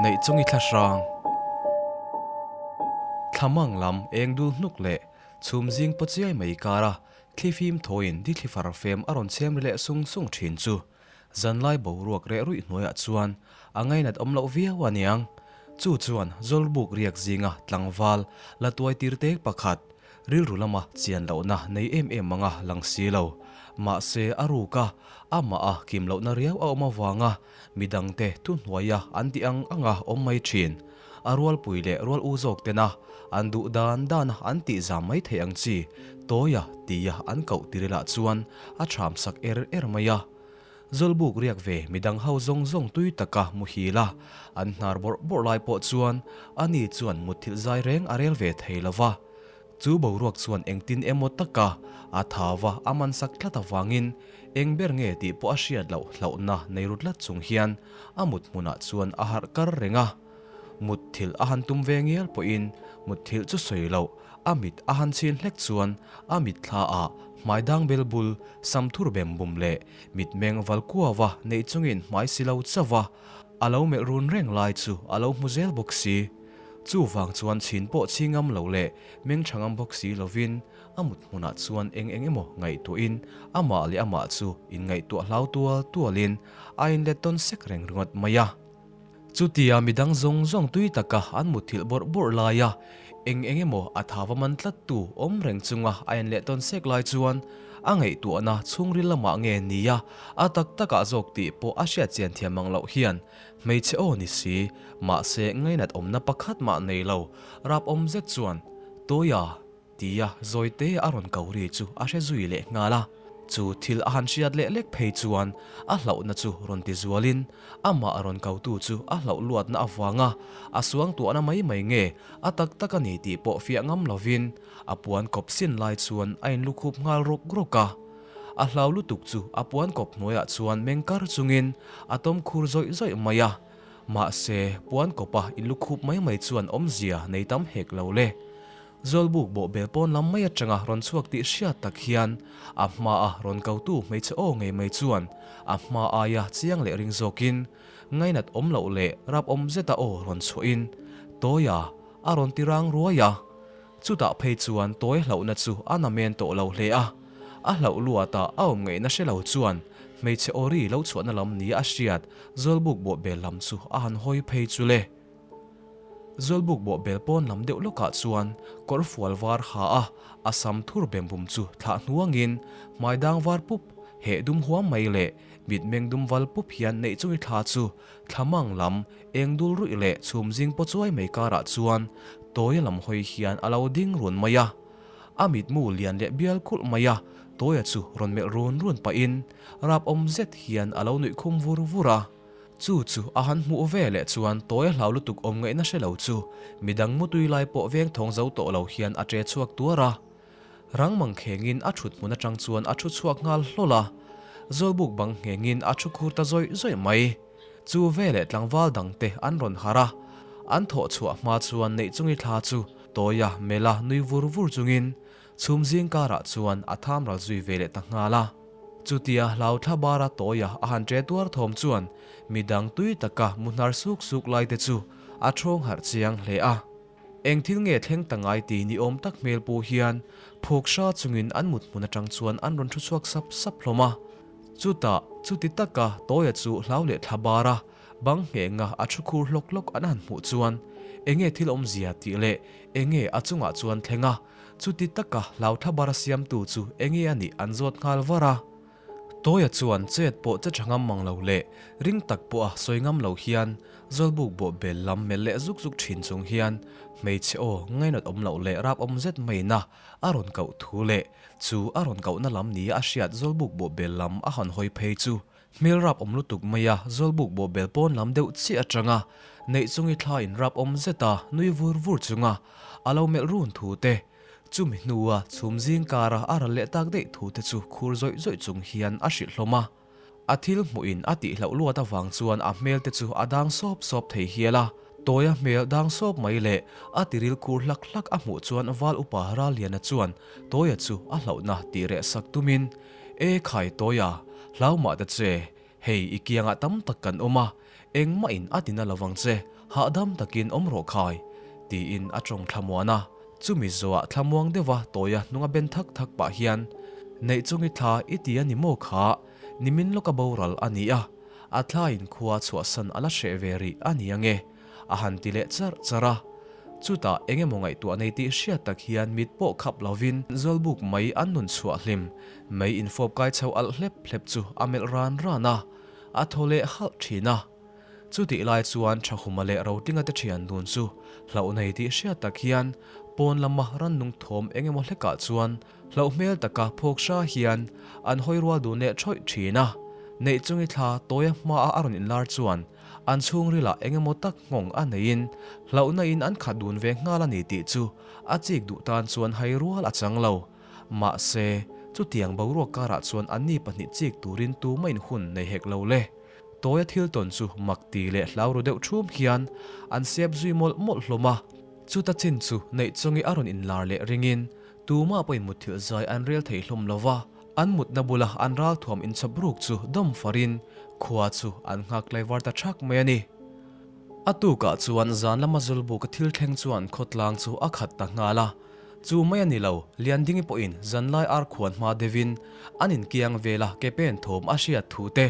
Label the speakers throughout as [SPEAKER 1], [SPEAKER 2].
[SPEAKER 1] Neih chung i thla hrang. Thla mang lam eng dul hnuk leh chhum zing paw chiai mai kara thli fim thawiin di thli far fem a rawn chhem ri leh sung sung thin chu zanlai boruak reh ruih hnuaiah chuan a ngainat awm loh viau a niang. Chu chuan Zawlbuk riak zinga tlangval la tuai tir tek pakhat Rilru lama chian lohna nei em em anga lang si lo. Mahse, a ruka amah a kim lohna riau a awm avanga midangte thuhnuaia an tih ang anga awm mai thin. A rualpui leh rual u zawk tena an duh dan dana an tih zam mai theih ang chi tawia tia an koh tirilah chuan a thram sak er er mai a. Zawlbuk riak ve midang ho zawng zawng tui taka muhil a, an hnar bawrh bawrh lai pawh chuan ani chuan mutthilh zai reng a rel ve thei lo va. Chu boruak chuan engtin emaw taka a thau va a man sak tlat avangin eng ber nge tih pawh a hriat loh hlauhna nei ru tlat chung hian a mut hmunah chuan a harh kar reng a. Mutthilh a han tum ve ngial pawhin mutthilh chu sawi loh A mit a han chhin hlek chuan a mitthla ah hmai dang bel bul, sam thur bem bum leh mitmeng val kuava neih chungin hmai si lo chauh a, a lo melh run reng lai chu a lo hmu zel bawk si. Chuvang chuan chhin pawh chhi ngam lo leh meng tha ngam bawk si lovin a mut hmunah chuan eng eng emaw ngaihtuahin amah leh amah chu inngaihtuah hlau tual tualin a inlet tawn sek reng ringawt mai a. Chutia midang zawng zawng tui taka an mutthilh bawrh bawrh laia eng eng emaw a thava man tlattu awm reng chunga a en leh tawn sek lai chuan a ngaihtuahna chhungril lamah nge nia a tak takah zawk tih pawh a hriat chian thiam mang loh hian hmeichhe aw ni si mahse ngainat awmna pakhat mah nei lo rap awm zet chuan Tawia Tia zawite a rawn ko ri chu a hre zui leh nghal a. Chu thil a han hriat leh lek phei chuan a hlauhna chu rawn ti zualin amah rawn kotu chu a hlauh luatna avanga a suangtuahna mai mai nge a tak tak a ni tih pawh fiah ngam lovin a puan kawp sin lai chuan a inlukhup nghal rawk rawk a. A hlau lutuk chu a puan kawp hnuaiah chuan meng kar chungin a tawm khur zawih zawih mai a. Mahse, puan kawpa inlukhup mai mai chuan awmzia nei tam hek lo le. Zawlbuk bawhbel pawn lam mai atanga rawn chhuak tih hriat tak hian a hmaa rawn kotu hmeichhe aw ngei mai chuan a hma aia chiang leh ring zawkin ngainat awm loh leh rap awm zeta aw rawn chhuahin Tawia a rawn ti rang ruai a. Chutah phei chuan Tawi hlauhna chu a namen tawh lo hle a. A hlauh luatah a awm ngaihna hre lo chuan hmeichhe aw ri lo chhuahna lam nia a hriat Zawlbuk bawhbel lam chu a han hawi phei chu le. Zawlbuk bawh bel pawn lam deuh lawkah chuan kawr fual var ha a, a sam thur bem bum chu thlah hnuangin hmai dang var pup, heh dum huam mai leh mitmeng dum val pup hian neih chungi thla chu thla mang lam eng dul ruih leh chhum zing paw chuai mai karah chuan tawia lam hawi hian a lo ding run mai a. A mitmu lian leh bial kulh mai a, tawia chu rawn melh run run pahin rap awm zet hian a lo nuih khum vur vur a. Chu chu a han hmuh ve leh chuan tawi a hlau lutuk awm ngaihna hre lo chu midang mutui lai pawh veng thawng zo tawh lo hian a ṭe chhuak tuar a. Rang mang khengin a ṭhut hmun aṭang chuan a ṭhu chhuak nghal hlawl a. Zawlbuk bang nghengin a ṭhu khur ta zawih zawih mai. Chu ve leh tlangval dangte an rawn harh a. An thawh chhuah hma chuan neih chungi thla chu tawia mela nui vur vur chungin Chhum zing karah chuan a tham ral zui ve leh ta nghal a. Chutia hlau thla bara tawia a han ṭe tuar thawm chuan midang tui taka mu hnar suk suk lai te chu a ṭhawng harh chiang hle a. Eng thil nge thleng ta ngai ti ni awm tak hmel pu hian phawk hra chungin an mut hmun aṭang chuan an rawn ṭhu chhuak sap sap hlawm a. Chutah chuti taka tawia chu hlau leh thla bara bang nghenga a ṭhu khur hlawk hlawk an han hmuh chuan enge thil awmzia tih leh enge a chungah chuan thleng a. Chuti taka hlauthla bara siamtu chu enge a nih an zawt nghal var a. Tawia chuan chet pawh che tha ngam mang lo leh ring tak pawha sawi ngam lo hian Zawlbuk bawh bel lam melh leh zuk zuk thin chung hian hmeichhe aw ngainat awm loh leh rap awm zet maina a rawn koh thu leh chu a rawn kohna lam nia a hriat Zawlbuk bawh bel lam a han hawi phei chu hmel rap awm lutuk maia Zawlbuk bawh bel pawn lam deuh chiah atanga neih chungi thla in rap awm zeta nui vur vur chunga A lo melh run thu te, chumi hnua chhum zing kara a ral leh tak daih thu te chu khur zawih zawih chung hian a hrilh hlawm a. A thil hmuhin a tihhlauh luat avang chuan a hmel te chu a dang sawp sawp thei hial a. Tawia hmel dang sawp mai leh a tiril khur hlak hlak a hmuh chuan Val Upa Ralliana chuan Tawia chu a hlauhna tih reh sak tumin, E khai Tawia, hlau mah ta che, hei i kiangah tam tak kan awm a, engmah in a tina lovang che. Hahdam takin awm rawh khai, tiin a tawng thlamuan a. Chumi zawhah thlamuang deuha tawia hnunga ben thak thak pah hian, Neih chungi thla i ti a ni maw kha? Nimin lawka boral a ni a, a thlaiin khua chhuahsan a la hreh ve rih a ni ange, a han ti leh charh charh a. Chutah eng emaw ngaihtuah nei tih hriat tak hian mit pawh khap lovin Zawlbuk mai an nun chhuah hlim, mei infawp kai chho alh hlep hlep chu a melh ran ran a, a thaw leh halh thin a. Chutih lai chuan Thahuma leh Rotinga te thian dun chu hlauh nei tih hriat tak hian pawn lama rannung thawm eng emaw hlekah chuan hlauh hmel taka phawk hra hian an hawi rual dun leh thawih thin a. Neih chungi thla tawia hmaa a rawn inlar chuan an chhungrilah eng emaw tak nghawng a neiin hlauhna in an khat dun ve nghal a ni tih chu a chik duh tan chuan hai rual a chang lo. Mahse, chutiang boruak karah chuan anni pahnih chik turin tumah in hun nei hek lo le. Tawia thil tawn chu mak ti leh hlau ru deuh thum hian an sep zui mawlh mawlh hlawm a. Chuta chin chu neih chungi a rawn inlar leh ringin tumah pawhin mutthilh zai an rel thei hlawm lo va, an mutna bula an ralthuam inchhawp ruk chu dawm farin khua chu an nghak tlaivar ta thak mai a ni. A tukah chuan zan lama Zulbuka thil thleng chuan khawtlang chu a khat ta nghal a. Chu mai a ni lo, Liandingi pawhin zanlai ar khuan hma deuhin an inkiang vela ke pen thawm a hriat thu te,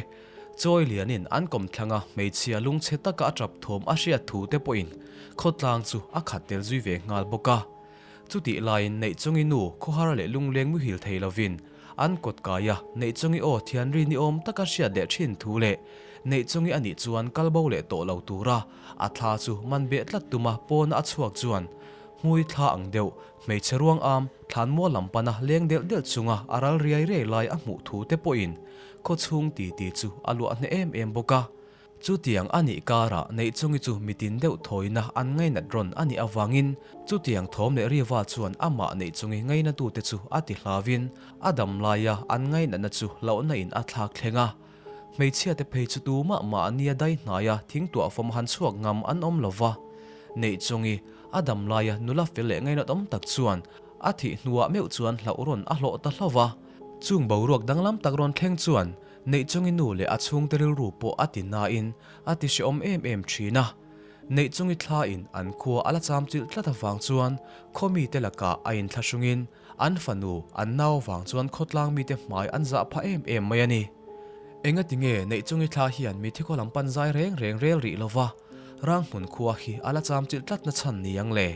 [SPEAKER 1] Chawi lianin an kawmthlanga hmeichhia lungchhe taka a tap thawm a hriat thu te pawhin khawtlang chu a khat tel zui ve nghal bawk a. Chutih laiin Neihchungi nu khawhar leh lungleng muhil thei lovin an kawt kai a, Neihchungi aw thianri ni awm taka hriat leh thin thu leh Neihchungi a nih chuan kalbo leh tawh lo tura a thla chu man beh tlat tuma pawna a chhuak chuan Hmui thla ang deuh, hmeichhe ruang am, thlanmual lam pana leng delh delh chunga a ral riai riai lai a hmuh thu te pawhin khawchhung titi chu a luah hneh em em bawk a. Chutiang a nih karah Neihchungi chu mitin deuh thawina an ngainat rawn a nih avangin chutiang thawm leh riva chuan amah Neihchungi ngainatute chu a ti hlavin a dam laia an ngainatna chu hlauhna in a thlak thleng a. Hmeichhia te phei chu tumah mahnia dai hnaia thingtuah fawm han chhuak ngam an awm lo va. Neihchungi, a dam laia nula fel leh ngainat awm tak chuan a thih hnuah meuh chuan hlauh rawn a hlawh ta hlauh va. Chung boruak danglam tak rawn thleng chuan Neihchungi nu leh a chhungte rilru pawh a ti nain a ti hrehawm em em thin a. Neihchungi thlain an khua a la cham chilh tlat avang chuan khaw mite lakah a inthlahrungin An fanu, an nau avang chuan khawtlang mite hmai an zah phah em em mai a ni. Engati nge Neihchungi thla hian mi thikhaw lam pan zai reng reng rel rih lova, Ranghmun khua hi a la cham chilh tlatna chhan ni ang le?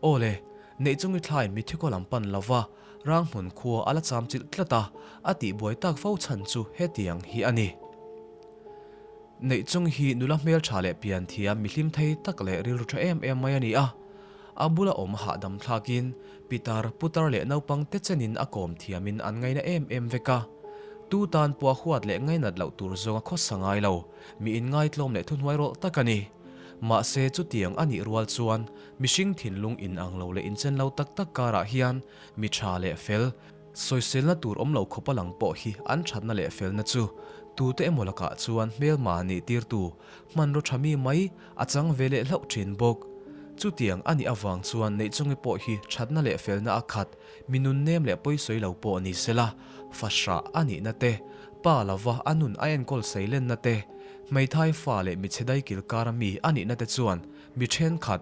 [SPEAKER 1] Aw le, Neihchungi thlain mi thikhaw lam pan lova, Ranghmun khua a la cham chilh tlat a, a tihbuai tak fo chhan chu hetiang hi a ni. Neihchung hi nula hmeltha leh pianthiam mihlim thei tak leh rilru tha em em mai a ni a. A bula awm hahdam thlakin pitar, putar leh naupang te chenin a kawm thiamin an ngaina em em vek a. Tu tan pawh a huat leh ngainat loh tur zawnga khawsa ngai lo, mi inngaitlawm leh thuhnuai rawlh tak a ni. Mahse chutiang a nih rual chuan mihring thinlung inang lo leh inchen lo tak tak karah hian mi tha leh fel, Sawiselna tur awm lo khawpa lang pawh hi an thatna leh felna chu tute emaw lakah chuan hmelma nih tirtu hmanraw tha mi mai a chang ve leh hlauh thin bawk. Chutiang a nih avang chuan Neihchungi pawh hi thatna leh felna a khat, mi nunnem leh pawisawi lo pawh ni sela, fahrah a nihna te, pa lova a nun a enkawl seilenna te, hmeithai fa leh michhe daikil kara mi a nihna te chuan mi thenkhat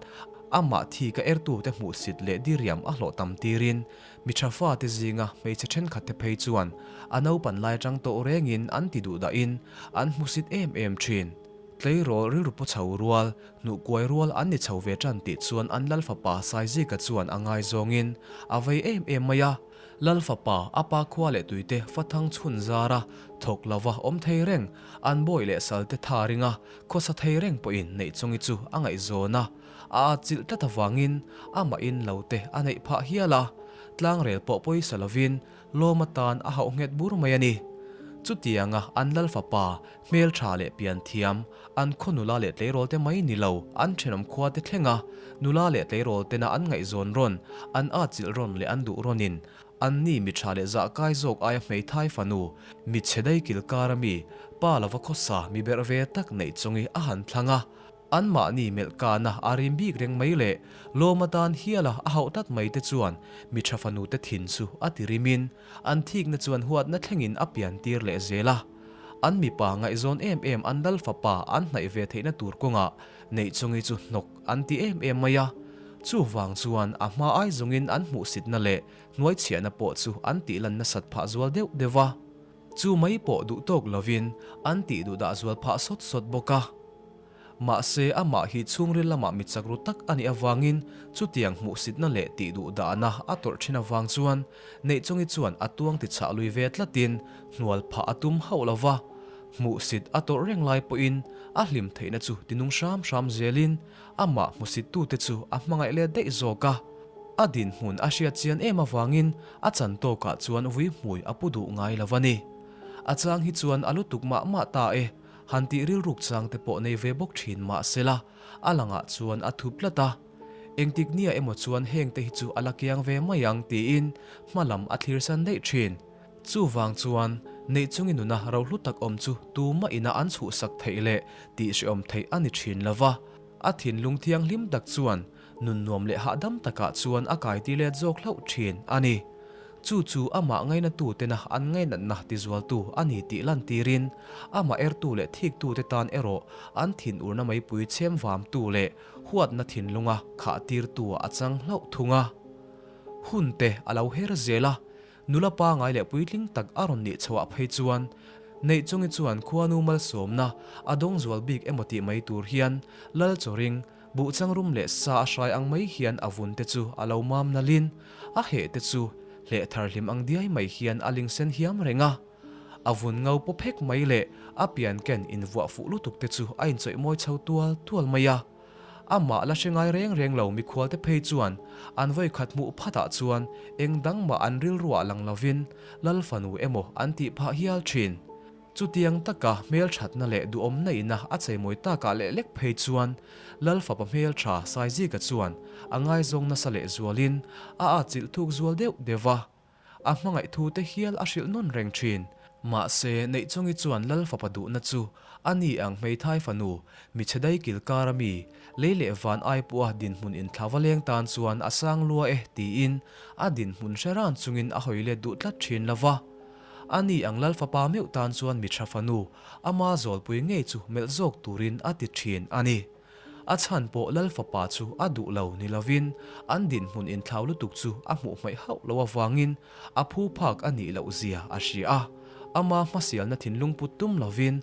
[SPEAKER 1] amah thi ka ertute hmuhsit leh diriam a hlawh tam tirin Mi tha fate zinga hmeichhe thenkhatte phei chuan a naupan lai atang tawh rengin an ti duh dahin an hmusit em em thin. Tleirawl rilru pu chho rual, hnuh kuai rual an ni chho ve tan tih chuan an Lal fapa Saizika chuan a ngaizawngin a vei em em mai a. Lal fapa a pa khua leh tuite fathang chhun zara thawk lova awm thei reng, an bawi leh salte tha ringa khawsa thei reng pawhin Neihchungi chu a ngaihzawn a. A atchilh tlat avangin amahin lo te a neih phah hial a, tlangrel pawh pawisa lovin lawm atan a hauh nghet bur mai a ni. Chutianga an lal fapa, hmeltha leh pianthiam, an khaw nula leh tleirawl te mai ni lo, an thenawm khua te thlenga nula leh tleirawl tena an ngaihzawn rawn, an atchilh rawn leh an duh rawnin anni mi tha leh zahkai zawk aia hmeithai fanu, mi chhe dai kilkara mi, pa lova khawsa mi berh ve tak neih chungi a han thlang a. Anmahni melh kana a rim bik reng mai leh lawm atan hiala a hauh tlat mai te chuan mi tha fanute thin chu a ti rimin an thikna chuan huatna thlengin a pian tir leh zel a. An mipa ngaihzawn em em an lal fapa an hnaih ve theihna tur kawngah Neihchungi chu hnawk an ti em em mai a. Chuvang chuan a hma ai zawngin an hmuhsitna leh hnuaichhiahna pawh chu an tihlan nasat phah zual deuh deuh a. Chu mai pawh duh tawk lovin an tih duh dah zual phah sawt sawt bawk a. Mahse amah hi chhungril lamah mi chak ru tak a nih avangin chutiang hmuhsitna leh tih duh dahna a tawrh thin avang chuan Neihchungi chuan a tuang ti chhah lui ve tlatin hnual phah a tum hauh lo va. Hmuhsit a tawrh reng lai pawhin a hlim theihna chu ti nung hram hram zelin amah hmusittute chu a hmangaih let daih zawk a. A dinhmun a hriat chian em avangin a chan tawkah chuan vui hmui a pu duh ngai lo a ni. A chang hi chuan a lutuk mah mah ta e, han tih rilruk chang te pawh nei ve bawk thin mah sela, a langah chuan a thup tlat a. Engtik nia emaw chuan heng te hi chu a la kiang ve mai ang tiin hma lam a thlir san daih thin. Chuvang chuan Neihchungi nuna rohlu tak awm chu tumah ina an chhuhsak theih leh tihhrehawm theih a ni thin lo va, a thinlung thianghlim tak chuan nun nuam leh hahdam takah chuan a kai ti let zawk hlauh thin a ni. Chu chu amah ngainatutena an ngainatna tizualtu a ni tih lantirin amah ertu leh thiktute tan erawh an thinurna meipui chhem vamtu leh huatna thinlunga khah tirtu-ah a chang hlauh thung a. Hunte a lo her zel a, nula pangai leh puitling tak a rawn nih chhoah phei chuan Neihchungi chuan khuanu malsawmna a dawng zual bik emaw tih mai tur hian Lal Chawring Buhchang rum leh sa a hrai ang mai hian a vun te chu a lo mam nalhin, a heh te chu hleh thar hlim ang diai mai hian a ling sen hiam reng a. A vun ngo paw phek mai leh a pian ken invuah fuh lutuk te chu a inchawih mawi chho tual tual mai a. Amah la hre ngai reng reng lo mikhual te phei chuan an vawikhat hmuh phatah chuan eng dang mah an rilruah lang lovin Lal fanu emaw an tih phah hial thin. Chutiang taka hmelthatna leh duhawmna ina a cheimawi takah leh lek phei chuan Lal fapa hmeltha Saizika chuan a ngaizawng nasa leh zualin a atchilh thuk zual deuh deuh a, a hmangaih thu te hial a hrilh nawn reng thin. Mahse, Neihchungi chuan Lal fapa duhna chu a ni ang hmeithai fanu, michhe dai kil kara mi, lei leh van ai pawha dinhmun inthlava leng tan chuan a sang lua e tiin a dinhmun hre ran chungin a hawi let duh tlat thin lo va. A ni ang Lal fapa meuh tan chuan mi tha fanu, ama zawlpui ngei chu melh zawk turin a ti thin a ni. A chhan pawh Lal fapa chu a duh lo ni lovin an dinhmun inthlau lutuk chu a hmuh hmaih hauh lo avangin a phu phak a nih loh zia a hria a. Ama hmasialna thinlung put tum lovin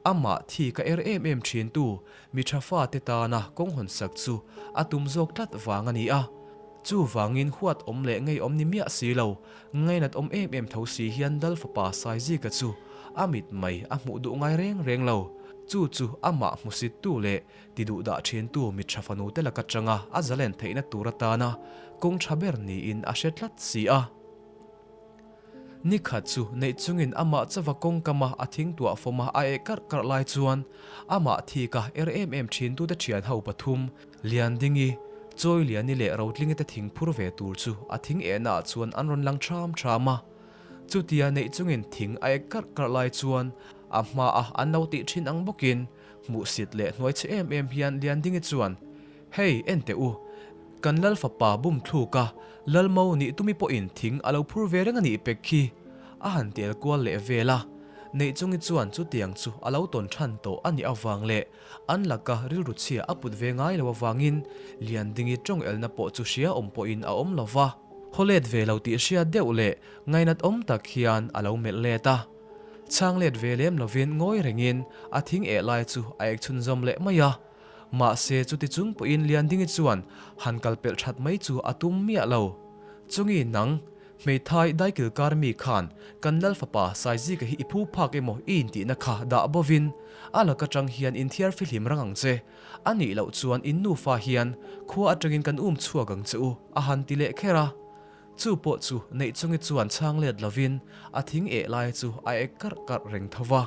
[SPEAKER 1] amah thi ka er em em thintu mi tha fate tana kawng hawnsak chu a tum zawk tlat vang a ni a. Chuvangin huat awm leh ngeiawm ni miah si lo, ngainat awm em em tho si hian Dal fapa Saizika chu a mit mai a hmuh duh ngai reng reng lo. Chu chu amah hmusittu leh ti duh dah thintu mit tha fanu te laka tanga a zalen theihna tur atana kawng tha ber niin a hre tlat si a. Nikhat chu neih chungin amah chauva kawngkama a thing tuah fawma a eh karh karh lai chuan amah thika er em em thintute thian ho pathum, Liandingi, Chawiliani leh Rotlingi te thing phur ve tur chu a thing ehna ah chuan an rawn lang ṭham ṭham a. Chutia neih chungin thing a ek karh karh lai chuan a hma a an lo tih ṭhin ang bawkin hmuhsit leh hnuaichhe em em hian Liandingi chuan, Hei, en teh u, kan Lal fapa bum thluk a, Lal mo nih tumi pawhin thing a lo phur ve reng a nih pek khi, a han tel kual leh vel a. Neihchungi chuan chutiang chu a lo tawn than tawh a nih avang leh an laka rilru chhia a put ve ngai lo avangin Liandingi tawng elna pawh chu hria awm pawhin a awm lo va. Haw let ve lo tih hriat deuh leh ngainat awm tak hian a lo melh let a. Chhang let ve lem lovin ngawi rengin a thing eh lai chu a ek chhunzawm leh mai a. Mahse chuti chung pawhin Liandingi chuan han kal pelh that mai chu a tum miah lo. Chungi nang, hmeithai daikil kar mi khan kan Lal fapa Saizika hi i phu phak emaw i intihna kha dah bovin a laka tang hian inthiar fihlim rang ang che, a nih loh chuan in nufa hian khua atangin kan um chhuak ang che u a han ti leh kher a. Chu pawh chu Neihchungi chuan chhang let lovin a thing eh lai chu a ek karh karh reng tho va.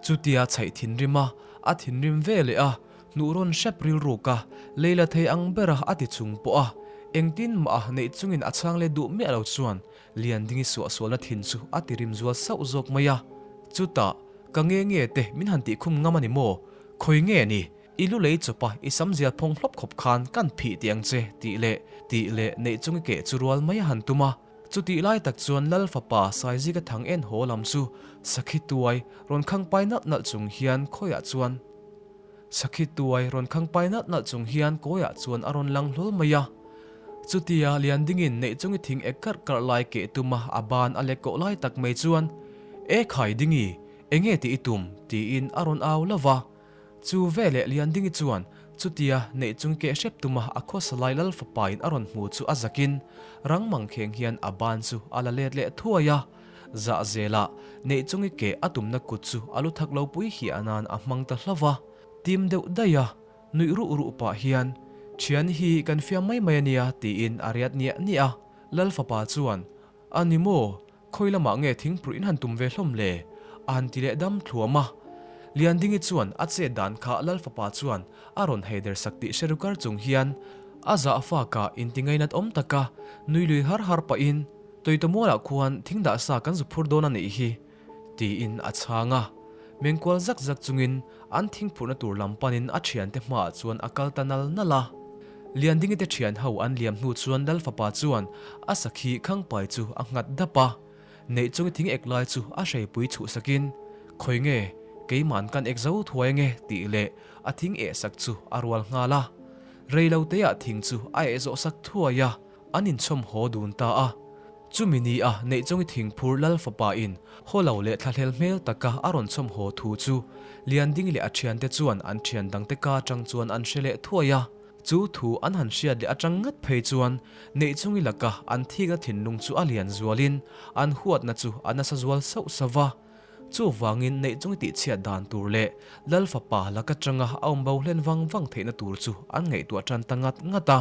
[SPEAKER 1] Chutia chhaih thinrim a, a thinrim ve leh a, hnuh rawn hrep rilruk a, lei la thei ang bera a ti chung pawh a, engtin mah a Neihchungin a chhang let duh miah lo chuan Liandingi suahsualna thin chu a ti rim zual sauh zawk mai a. Chutah, Ka nge nge te min han tihkhum ngam a ni maw? Khawi nge ni? I lu lei chawpa i sam zial phawng hlawp khawp khan kan phih tih ang che, tih leh tih leh neih chung i keh chu rual mai a han tum a. Chutih lai tak chuan Lal fapa Saizika thang en haw lam chu sakhi tuai rawn khang pai nalh nalh chung hian khawiah chuan Sakhi tuai rawn khang pai nalh nalh chung hian kawiah chuan a rawn lang hlawl mai a. Chutia Liandingin neih chungi thing ek karh karh lai keh tuma a ban a lek kawh lai tak mai chuan, E khai Dingi, enge tih i tum? tiin a rawn au lo va. Chu veleh Liandingi chuan chutia neih chung keh hrep tuma a khawsa lai lal fapain a rawn hmu chu a zakin rang mangkheng hian a ban chu a la let leh thuai a. Zah zelah neih chungi keh a tumna kut chu a lu thak lo pui hiah nan a hmang ta hlauh va. Tim deuh daih a, nuih ruh ruh pah hian, Thian hi kan fiam mai mai a nia tiin a riat niah niah a. Lal fapa chuan, A ni maw? Khawi lamah nge thingpruh in han tum ve hlawm le? A han ti leh dam thluam a. Liandingi chuan a chet dan kha Lal fapa chuan a rawn hei der sak tih hre ru kar chung hian a zah fak a inti ngainat awm taka nui lui har har pahin Tawitamualah khuan thing dah sa kan zu phur dawn a nih hi tiin a chhang a. Mengkual zak zak chungin an thingphurhna tur lam panin a thiante hmaah chuan a kal ta nal nal a. Liandingi te thian ho an liam hnu chuan Lal fapa chuan a sakhi khangpai chu a nghat dap a. Neih chungi thing ek lai chu a hreipui chhuh sakin, Khawi nge, keiman kan ek zo thuai ange tih leh a thing eh sak chu a rual nghal a. Rei lo teah thing chu a eh zawh sak thuai a, an inchhawm haw dun ta a. Chumi ni a Neihchungi thingphur Lal fapa in haw lo leh thlahlel hmel taka a rawn chhawm haw thu chu Lianding leh a thiante chuan an thian dangte ka atang chuan an hre leh thuai a. Chu thu an han hriat leh atang ngat phei chuan Neihchungi laka an thikna thinlung chu a lian zualin an huatna chu a nasa zual sauh sauh va. Chuvangin Neihchungi tihchhiat dan tur leh Lal fapa laka tanga a awm bo hlen vang vang theihna tur chu an ngaihtuah tan ta ngat ngat a.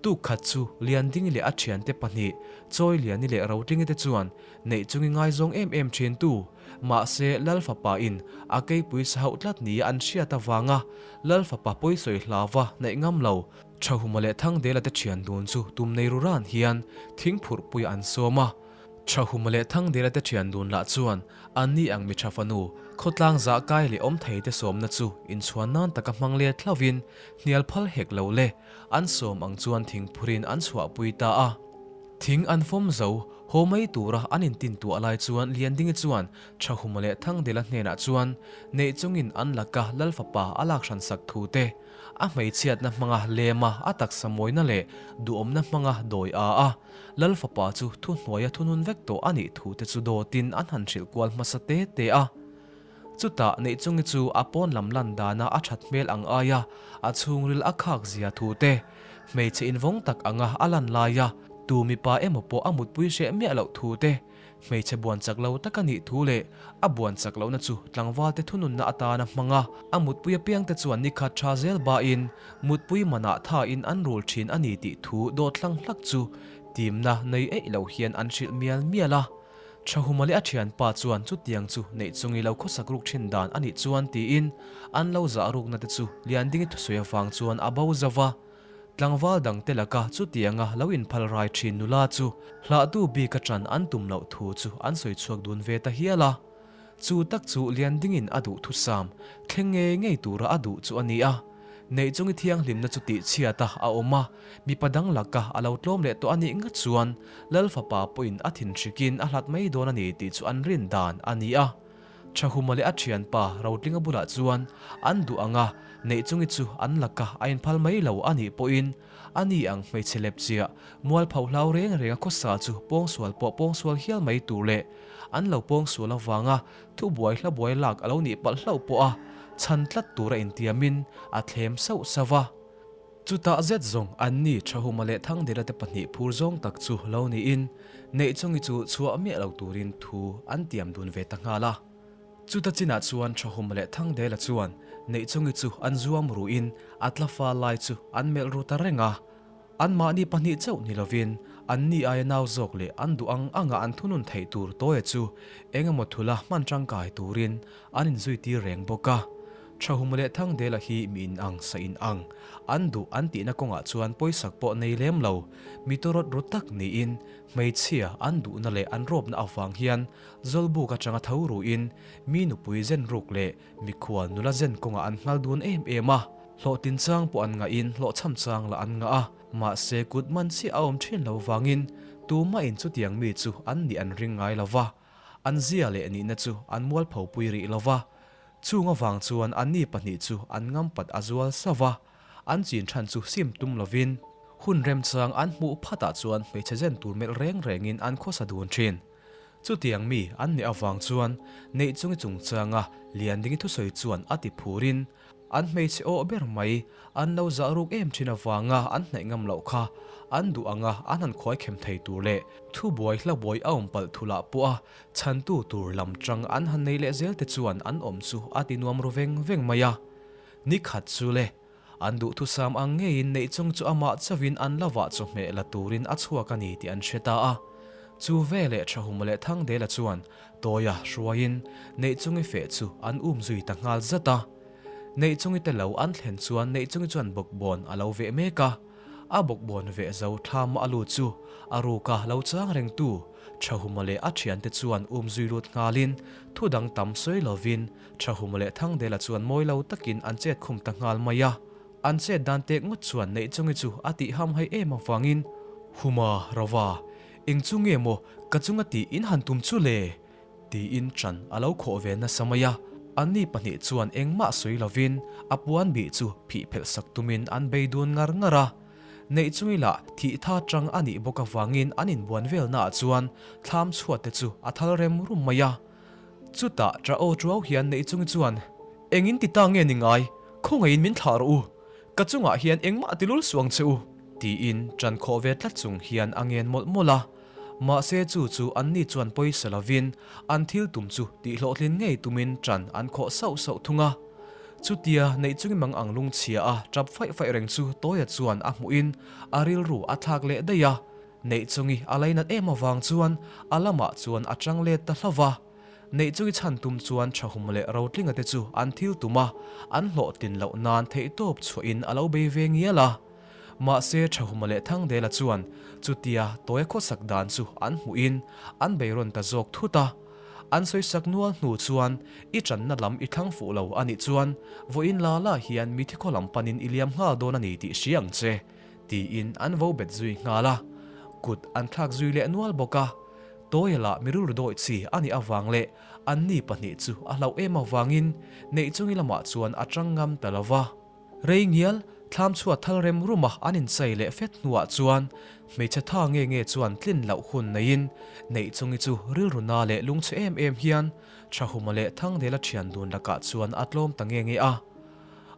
[SPEAKER 1] Tuk khat chu Liandingi leh a thiante pahnih, Chawiliani leh Rotlingi te chuan neih chungi ngaizawng em em thin tu, mahse Lal fapa in a keipui sa hauh tlat nia an hriat avanga Lal fapa pawisawi hlauva neih ngam lo Thahuma leh Thangdela te thian dun chu tum nei ru ran hian thingphurhpuiah an sawm a. Thahuma leh Thangdela te thian dun lah chuan Anni ang mi tha fanu, khawtlang zah kai leh awm thei te sawmna chu inchhuan nan taka hmang let hlauhin hnial phal hek lo le, an sawm ang chuan thing phurin an chhuahpui ta a. Thing an fawm zo, haw mai tura an intintuah lai chuan Liandingi chuan Thahuma leh Thangdela hnenah chuan neih chungin an laka Lal fapa a lak hran sak thu te, a hmeichhiatna hmanga lema a taksa mawina leh duhawmna hmanga dawi a a. Lal fapa chu thuhnuaia thunun vek tawh a nih thu te chu dawtin an han hrilh kual hmasa te te a. Chutah Neihchungi chu a pawn lam lan dana a that hmel ang aia a chhungril a khak zia thu te, hmeichhe invawng tak anga a lan laia tu mipa emaw pawh a mutpui hreh miah loh thu te, Hmeichhe buan chak lo tak a nih thu leh a buan chak lohna chu tlangvalte thununna atana hmang a, a mutpui apiangte chuan ni khat tha zel bain mutpui manah thain an rul thin a ni tih thu dawt hlang hlak chu timna nei eih lo hian an hrilh mial mial a. Thahuma leh a thianpa chuan chutiang chu neih chungi lo khawsak ruk thin dan a nih chuan tiin an lo zah rukna te chu Liandingi thusawi avang chuan a bo zo va. Tlangval dangte laka chutianga lo inphal rai thin nula chu hlahtu bik atang an tum loh thu chu an sawi chhuak dun ve ta hial a. Chu tak chu Liandingin a duh thusam, thleng ngei ngei tura a duh chu a ni a. Neihchungi thianghlimna chu tihchhiat a a awm a, mipa dang laka a lo tlawm leh tawh a nih ngat chuan Lal fapa pawhin a thinhrikin a hlat mai dawn a ni tih chu an rin dan a ni a. Thahuma leh a thianpa Rotlinga bulah chuan an duh ang a, Neihchungi chu an laka a inphal mai lo a nih pawhin a ni ang hmeichhe lepchiah mualpho hlau reng reng a khawsa chu pawngsual pawh pawngsual hial mai tur leh an lo pawngsual avanga thubuai hlabuai lak a lo nih palh hlauh pawh a chhan tlat tur a intiamin a thlem sauh sauh a. Chutah zet zawng anni Thahuma leh Thangdela te pahnih phur zawng tak chu lo niin Neihchungi chu chhuah miah lo turin thu an tiam dun ve ta nghal a. Chuta chinah chuan Thahuma leh Thangdela chuan Neihchungi chu an zuam ruin a tla fal lai chu an melh ru ta reng a. Anmahni pahnih chauh ni lovin anni aia nau zawk leh an duh ang anga an thunun theih tur Tawia chu eng emaw thula hman tangkai turin an inzuitir reng bawk a. Thahuma leh Thangdela hi mi in ang sa in ang, an duh an tihna kawngah chuan pawisak pawh nei lem lo, mi tawrawt ru tak niin hmeichhia an duhna leh an rawpna avang hian Zawlbuk atanga tho ruin mi nupui zen ruk leh mikhual nula zen kawngah an nghal dun em em a, hlawhtlin chang pawh an ngahin hlawhchham chang lah an ngah a, mahse kut man chiah a awm thin lo vangin Tumahin chutiang mi chu an nih an ring ngai lo va, an zia leh nihna chu an mualpho pui rih lo va. Chung avang chuan anni pahnih chu an ngampat a zual sauh va, an chin than chu sim tum lovin hun remchang an hmuh phatah chuan hmeichhe zen tur melh reng rengin an khawsa dun thin. Chutiang mi an nih avang chuan Neihchungi chungchanga Liandingi thusawi chuan a ti phurin an hmeichhe awh ber mai an lo zah ruk em thin avanga an hnaih ngam loh kha an duh anga an han khuai khem thei tur leh thubuai hlabuai a awm palh thulah pawh a chhantu tur lam tang an han nei leh zel te chuan an awm chu a ti nuam ru veng veng mai a. Ni khat chu le, an duhthusam ang ngeiin Neihchung chu amah chauhin an la vah chawhmeh la turin a chhuak a ni tih an hre ta a. Chu veleh Thahuma leh Thangdela chuan Tawia hruaiin Neihchungi feh chu an um zui ta nghal zat a. Neihchungi te lo an thlen chuan Neihchungi chuan bawkbawn a lo veh mek a. A bawkbawn veh zo thlam a lut chu a ruka lo chang rengtu Thahuma leh a thiante chuan um zui lut nghalin thu dang tam sawi lovin Thahuma leh Thangdela chuan mawi lo takin an chet khum ta nghal mai a. An chet dan tek ngawt chuan Neihchungi chu a tih ham hai em avangin, Huma, Rova, eng chu nge maw ka chunga tih in han tum chu le? tiin ṭan a lo khawh ve nasa mai a. Anni pahnih chuan engmah sawi lovin a puan bih chu phih phelh sak tumin an bei dun ngar ngar a. Neihchungi lah thih tha ṭang a nih bawk avangin an inbuan velnaah chuan thlam chhuat te chu a thal rem rum mai a. Chutah ṭah aw ṭuau hian Neihchungi chuan, Eng in ti ta nge ni ngai? Khawngaihin min thlah rawh u. Ka chungah hian engmah ti lul suh ang che u, tiin ṭan khawh ve tlat chung hian a ngen mawlh mawlh a. Mahse chu chu anni chuan pawisa lovin an thil tum chu tihhlawhtlin ngei tumin ṭan an khawh sauh sauh thung a. Chutia Neihchungi mang ang lungchhia a ṭap faih faih reng chu Tawia chuan a hmuhin a rilru a thlak leh daih a. Neihchungi a lainat em avang chuan a lamah chuan a ṭang let ta hlauh va. Neihchungi chhan tum chuan Thahum leh Rotlinga te chu an thil tum a, an hlawhtlin loh nan theihtawp chhuahin a lo bei ve ngial a. Mahse Thahuma leh Thangdela chuan chutia Tawia khawsak dan chu an hmuhin an bei rawn ta zawk thut a. An sawisak nual hnu chuan i ṭanna lam i thlang fuh lo a nih chuan vawiin la la hian mithi khaw lam panin i liam nghal dawn a ni tih hria ang che. Tiin an vo bet zui nghal a, kut an thlak zui leh nual bawk a. Tawia lah mi rilru dawih chi a nih avang leh anni pahnih chu a hlauh em avangin Neihchungi lamah chuan a tang ngam ta lo va. Rei ngial thlam chhuat thal rem ruma an inchei leh fet hnuah chuan hmeichhe tha nge nge chuan tlin loh hun neiin Neihchungi chu rilru na leh lungchhe em em hian Thahuma leh Thangdela thian dun lakah chuan a tlawm ta nge nge a.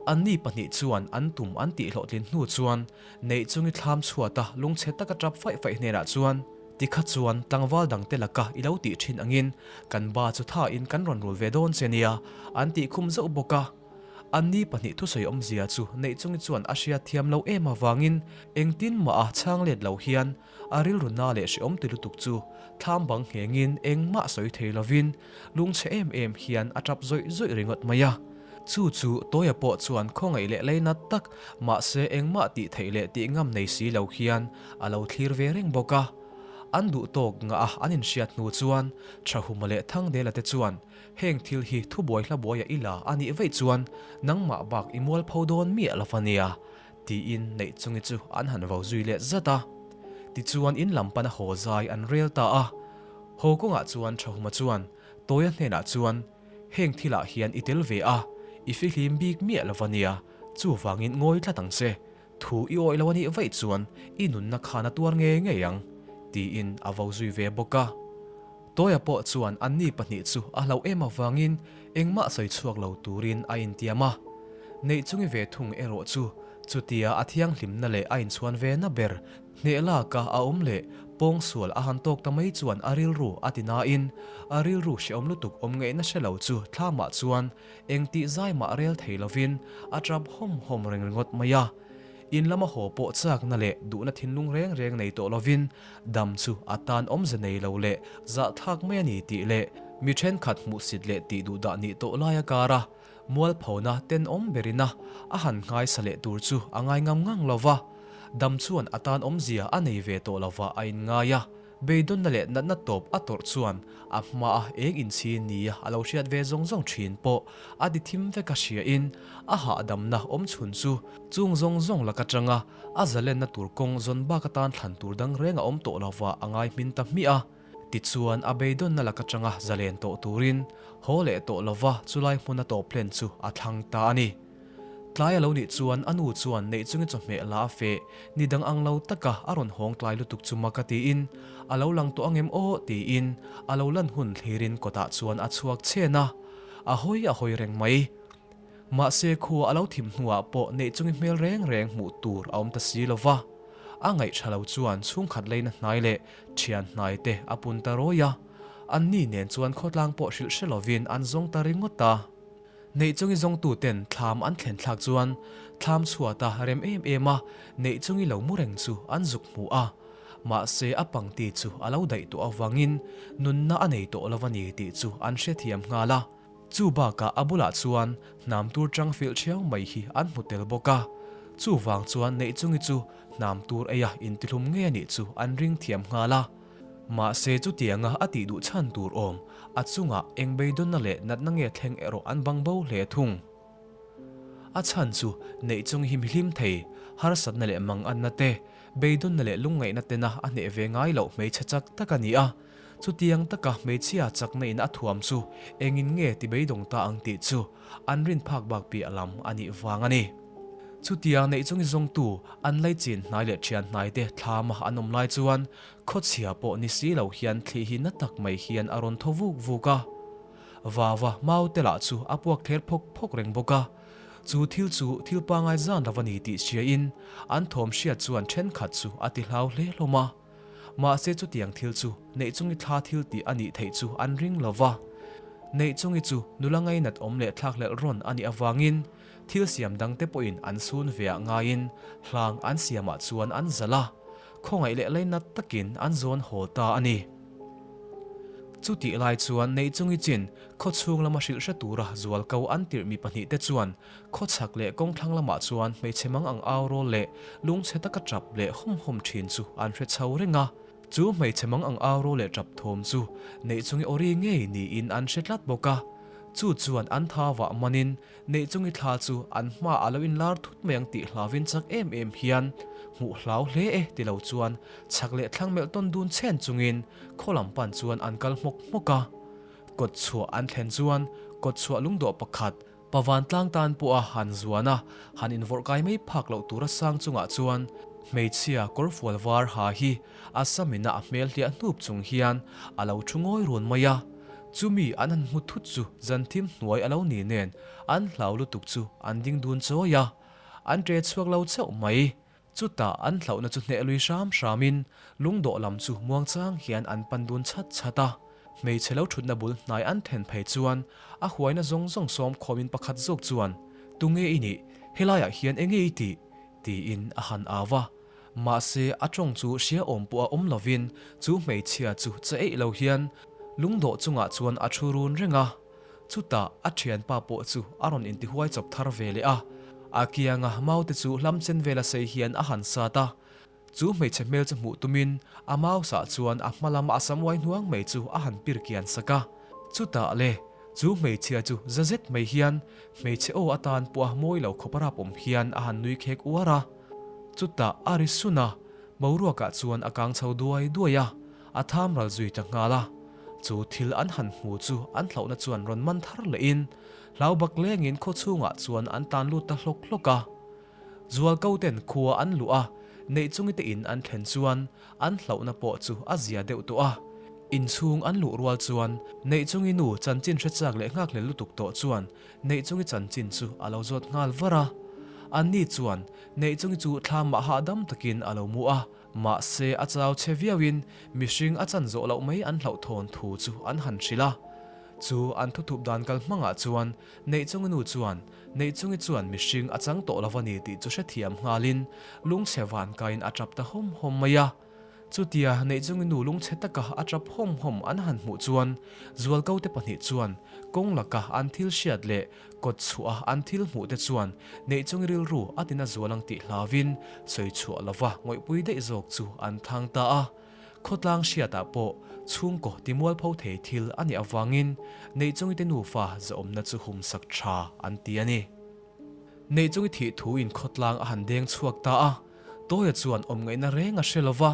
[SPEAKER 1] Anni pahnih chuan an tum an tih hlawhtlin hnu chuan Neihchungi thlam chhuata lungchhe taka tap faih faih hnenah chuan, Tikha chuan tlangval dangte laka i lo tih thin angin kan ba chu thain kan rawn rul ve dawn che nia, an tih khum zauh bawk a. Anni pahnih thusawi awmzia chu Neihchungi chuan a hriat thiam lo em avangin engtin mah a chhang let lo hian a rilru na leh hrehawm ti lutuk chu thlam bang nghengin engmah sawi thei lovin lungchhe em em hian a tap zawih zawih ringawt mai a. Chu chu Tawia pawh chuan khawngaih leh leinat tak mahse engmah tih theih leh tih ngam nei si lo hian a lo thlir ve reng bawk a. An duh tawk ngah a an inhriat hnu chuan Thahuma leh Thangdela te chuan heng thil hi thubuai hlabuaia i la a nih vaih chuan nangmah bak i mualpho dawn miah lo va nia tiin Neihchungi chu an han vo zui leh zat a. Tichuan in lam pana haw zai an rel ta a. Haw kawngah chuan Thahuma chuan Tawia hnenah chuan, Heng thilah hian i tel ve a, i fihlim bik miah lo va nia, chuvangin ngawi tlat ang che, thu i awih lo a nih vaih chuan i nunna khan a tuar ngei ngei ang, tiin a vo zui ve bawk a. Tawia pawh chuan anni pahnih chu a hlauh em avangin engmah sawi chhuak lo turin a intiam a. Neihchungi ve thung erawh chu chutia a thianghlimna leh a inchhuan ve na ber Hneh laka a awm leh pawngsual a han tawk ta mai chuan a rilru a ti nain a rilru hrehawm lutuk awm ngaihna hre lo chu thlamah chuan eng tih zai mah rel thei lovin a tap hawm hawm reng ringawt mai a. In lama haw pawh chakna leh duhna thinlung reng reng nei tawh lovin dam chu a tan awmze nei lo leh zahthlak mai a ni tih leh mi thenkhat hmuhsit leh tih duhdah nih tawh laia kara Mualphona tenawm berina a han nghaisa leh tur chu a ngai ngam ngang lo va, dam chuan a tan awmzia a nei ve tawh lo va a inngai a. Beidawnna leh natna tawp a tawrh chuan a hmaa eng inchhi nia a lo hriat ve zawng zawng thin pawh a ti thim vek a hriain a hahdamna awm chhun chu chung zawng zawng lak atanga a zalenna tur kawng zawn bak atan thlan tur dang reng a awm tawh lova a ngai hmin ta hmiah a. Tichuan a beidawnna lak atanga zalen tawh turin haw leh tawh lova chulai hmuna tawp hlen chu a thlang ta a ni. Tlai a lo nih chuan a nu chuan neih chungi chawhmeh la a feh, ni dang ang lo taka a rawn hawng tlai lutuk chu mak a tiin, a lo lang tawh angem aw tiin a lo lan hun thlirin kawtah chuan a chhuak chhen a, a hawi a hawi reng mai. Mahse khua a lo thim hnuah pawh neih chungi hmel reng reng hmuh tur a awm ta si lo va, a ngaih tha lo chuan chhungkhat leina hnai leh thian hnai te a pun ta rawi a, anni nen chuan khawtlang pawh hrilh hre lovin an zawng ta ringawt a. Neih chungi zawngtuten thlam an thlen thlak chuan thlam chhuata rem em em a neih chungi lo mu reng chu an zuk hmu a. Mahse a pangti chu a lo daih tawh avangin nunna a nei tawh lo a ni tih chu an hrethiam nghal a. Chu bakah a bulah chuan hnam tur chang filh thiau mai hi an hmu tel bawk a. Chuvang chuan neih chungi chu hnam tur eia intihlum ngei a nih chu an ring thiam nghal a. Mahse chutianga a tih duh chhan tur awm, a chungah eng beidawnna leh natna nge thleng erawh an bang bo hle thung. A chhan chu neih chung hi mihlim thei, harsatna leh manganna te, beidawnna leh lungngaihna tena a hneh ve ngai loh hmeichhe chak tak a ni a. Chutiang taka hmeichhia chakna in a thuam chu engin nge ti beidawng ta ang tih chu an rin phak bak piah lam a nih vang a ni. Chutiang neih chungi zawngtu an laichin hnai leh thian hnai te thlama an awm lai chuan Khawchhia pawh ni si lo hian thli hi na tak mai hian a rawn thaw vuk vuk a. Vava mau te lah chu a puak thler phawk phawk reng bawk a. Chu thil chu thil pangai zan lo a ni tih hriain an thawm hriat chuan thenkhat chu a ti hlau hle hlawm a. Mahse chutiang thil chu neih chungi thla thil tih a nih theih chu an ring lo va. Neih chungi chu nula ngainat awm leh thlakhlelh rawn a nih avangin thil siam dangte pawhin an sun ve ah ngaiin hlang an siamah chuan an zalh a. Khawngaih leh lainat takin an zawn haw ta a ni. Chutih lai chuan Neihchungi chin khawchhung lama hrilh hre tura zualko an tirh mi pahnihte chuan khawchhak leh kawngthlang lamah chuan hmeichhe mang ang au rawl leh lungchhe taka tap leh hawm hawm thin chu an hre chho reng a. Chu hmeichhe mang ang au rawl leh tap thawm chu Neihchungi awri ngei niin an hre tlat bawk a. Chu chuan an tha vah manin Neih chungi thla chu an hma a lo inlar thut mai ang tih hlauvin chak em em hian hmuh hlau hle e ti lo chuan chhak leh thlang melh tawn dun chhen chungin khaw lam pan chuan an kal hmawk hmawk a. Kawt chhuah an thlen chuan kawt chhuah lungdawh pakhat Pavan tlang tan pawha han zuan a, han invawrh kai mai phak loh tura sang chungah chuan hmeichhia kawrfual var ha hi a samina a hmel hliah hnup chung hian a lo thu ngawi run mai a. Chumi an han hmu thut chu zan thim hnuai a lo ni nen an hlau lutuk chu an ding dun chawi a, an ṭe chhuak lo chauh mai. Chutah an hlauhna chu hneh lui hram hramin lungdawh lam chu muangchang hian an pan dun chhat chhat a. Hmeichhe lo ṭhutna bul hnai an then phei chuan a huaina zawng zawng sawm khawmin pakhat zawk chuan, Tunge i nih? Helaiah hian enge i tih? tiin a han au a. Mahse, a tawng chu hria awm pawh a awm lovin chu hmeichhia chu che eih lo hian lungdawh chungah chuan a thu run reng a. Chutah a thianpa pawh chu a rawn intihuai chawp thar ve leh a. A kianga maute chu hlam chen vela sei hian a han sat a. Chu hmeichhe hmel chu hmuh tumin a mau sah chuan a hma lama a sam uai hnuang mai chu a han pir kian sak a. Chutah le, chu hmeichhia chu za zet mai hian hmeichhe aw atan pawh a mawi lo khawp a rap awm hian a han nui khek uar a. Chutah a ri sun a, boruakah chuan a kang chho duai duai a, a tham ral zui ta nghal a. Chu thil an han hmu chu an hlauhna chuan rawn man thar lehin hlau bak lengin khaw chhungah chuan an tan lut ta hlawk hlawk a. Zualko ten khua an luh a, neih chungi te in an thlen chuan an hlauhna pawh chu a zia deuh tawh a. Inchhung an luh rual chuan neih chungi nu chanchin hre chak leh nghakhlel lutuk tawh chuan Neih chungi chanchin chu a lo zawt nghal var a. Anni chuan Neih chungi chu thla mah hahdam takin a lo mu a, mahse a chau che viauin mihring a chan zawh loh mai an hlauhthawn thu chu an han hrilh a. Chu an thuthup dan kal hmangah chuan Neih chungi nu chuan Neih chungi chuan mihring a chang tawh lo a ni tih chu hrethiam nghalin lungchhe van kaiin a tap ta hawm hawm mai a. Chutia Neihchungi nu lungchhe taka a tap hawm hawm an han hmuh chuan Zualkote pahnih chuan kawng laka an thil hriat leh kawt chhuah a an thil hmuh te chuan Neihchungi rilru a tina zual ang tih hlauvin sawi chhuah lova ngawihpui daih zawk chu an thang ta a. Khawtlang hriatah pawh chhungkaw timualpho thei thil a nih avangin Neihchungite nufa zahawmna chu humsak tha an ti a ni. Neihchungi thih thu in khawtlang a han deng chhuak ta a, Tawia chuan awm ngaihna reng a hre lo va,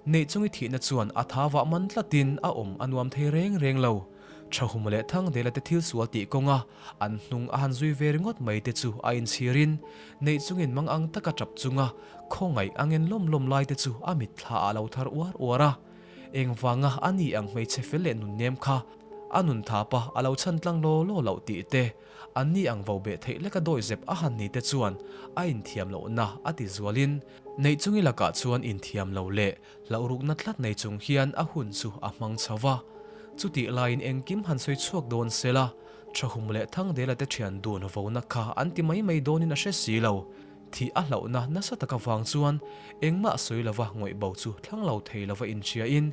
[SPEAKER 1] Neihchungi thihna chuan a tha vah man tlatin a awm a nuam thei reng reng lo. Thahum leh Thangdela te thil sual tih kawnga an hnung a han zui ve ringawt mai te chu a inchhirin Neihchungin mang ang taka tap chunga khawngaih a ngen lawm lawm lai te chu a mitthla ah lo thar uar uar a. Engvanga a ni ang hmeichhe fel leh nunnem kha a nun thapa a lo chhan tlang law law loh tih te, an ni ang vo beh theih leka dawi zep a han ni te chuan a inthiam lohna a ti zualin Neihchungi lakah chuan inthiam lo leh Hlauh rukna tlat nei chung hian a hun chu a hmang chho va. Chutih laiin engkim han sawi chhuak dawn se la, Thahum leh Thangdela te thian dun vona kha an ti mai mai dawnin a hre si lo. Thih a hlauhna nasa tak avang chuan engmah sawi lova ngawih bo chu thlang lo thei lova inhriain,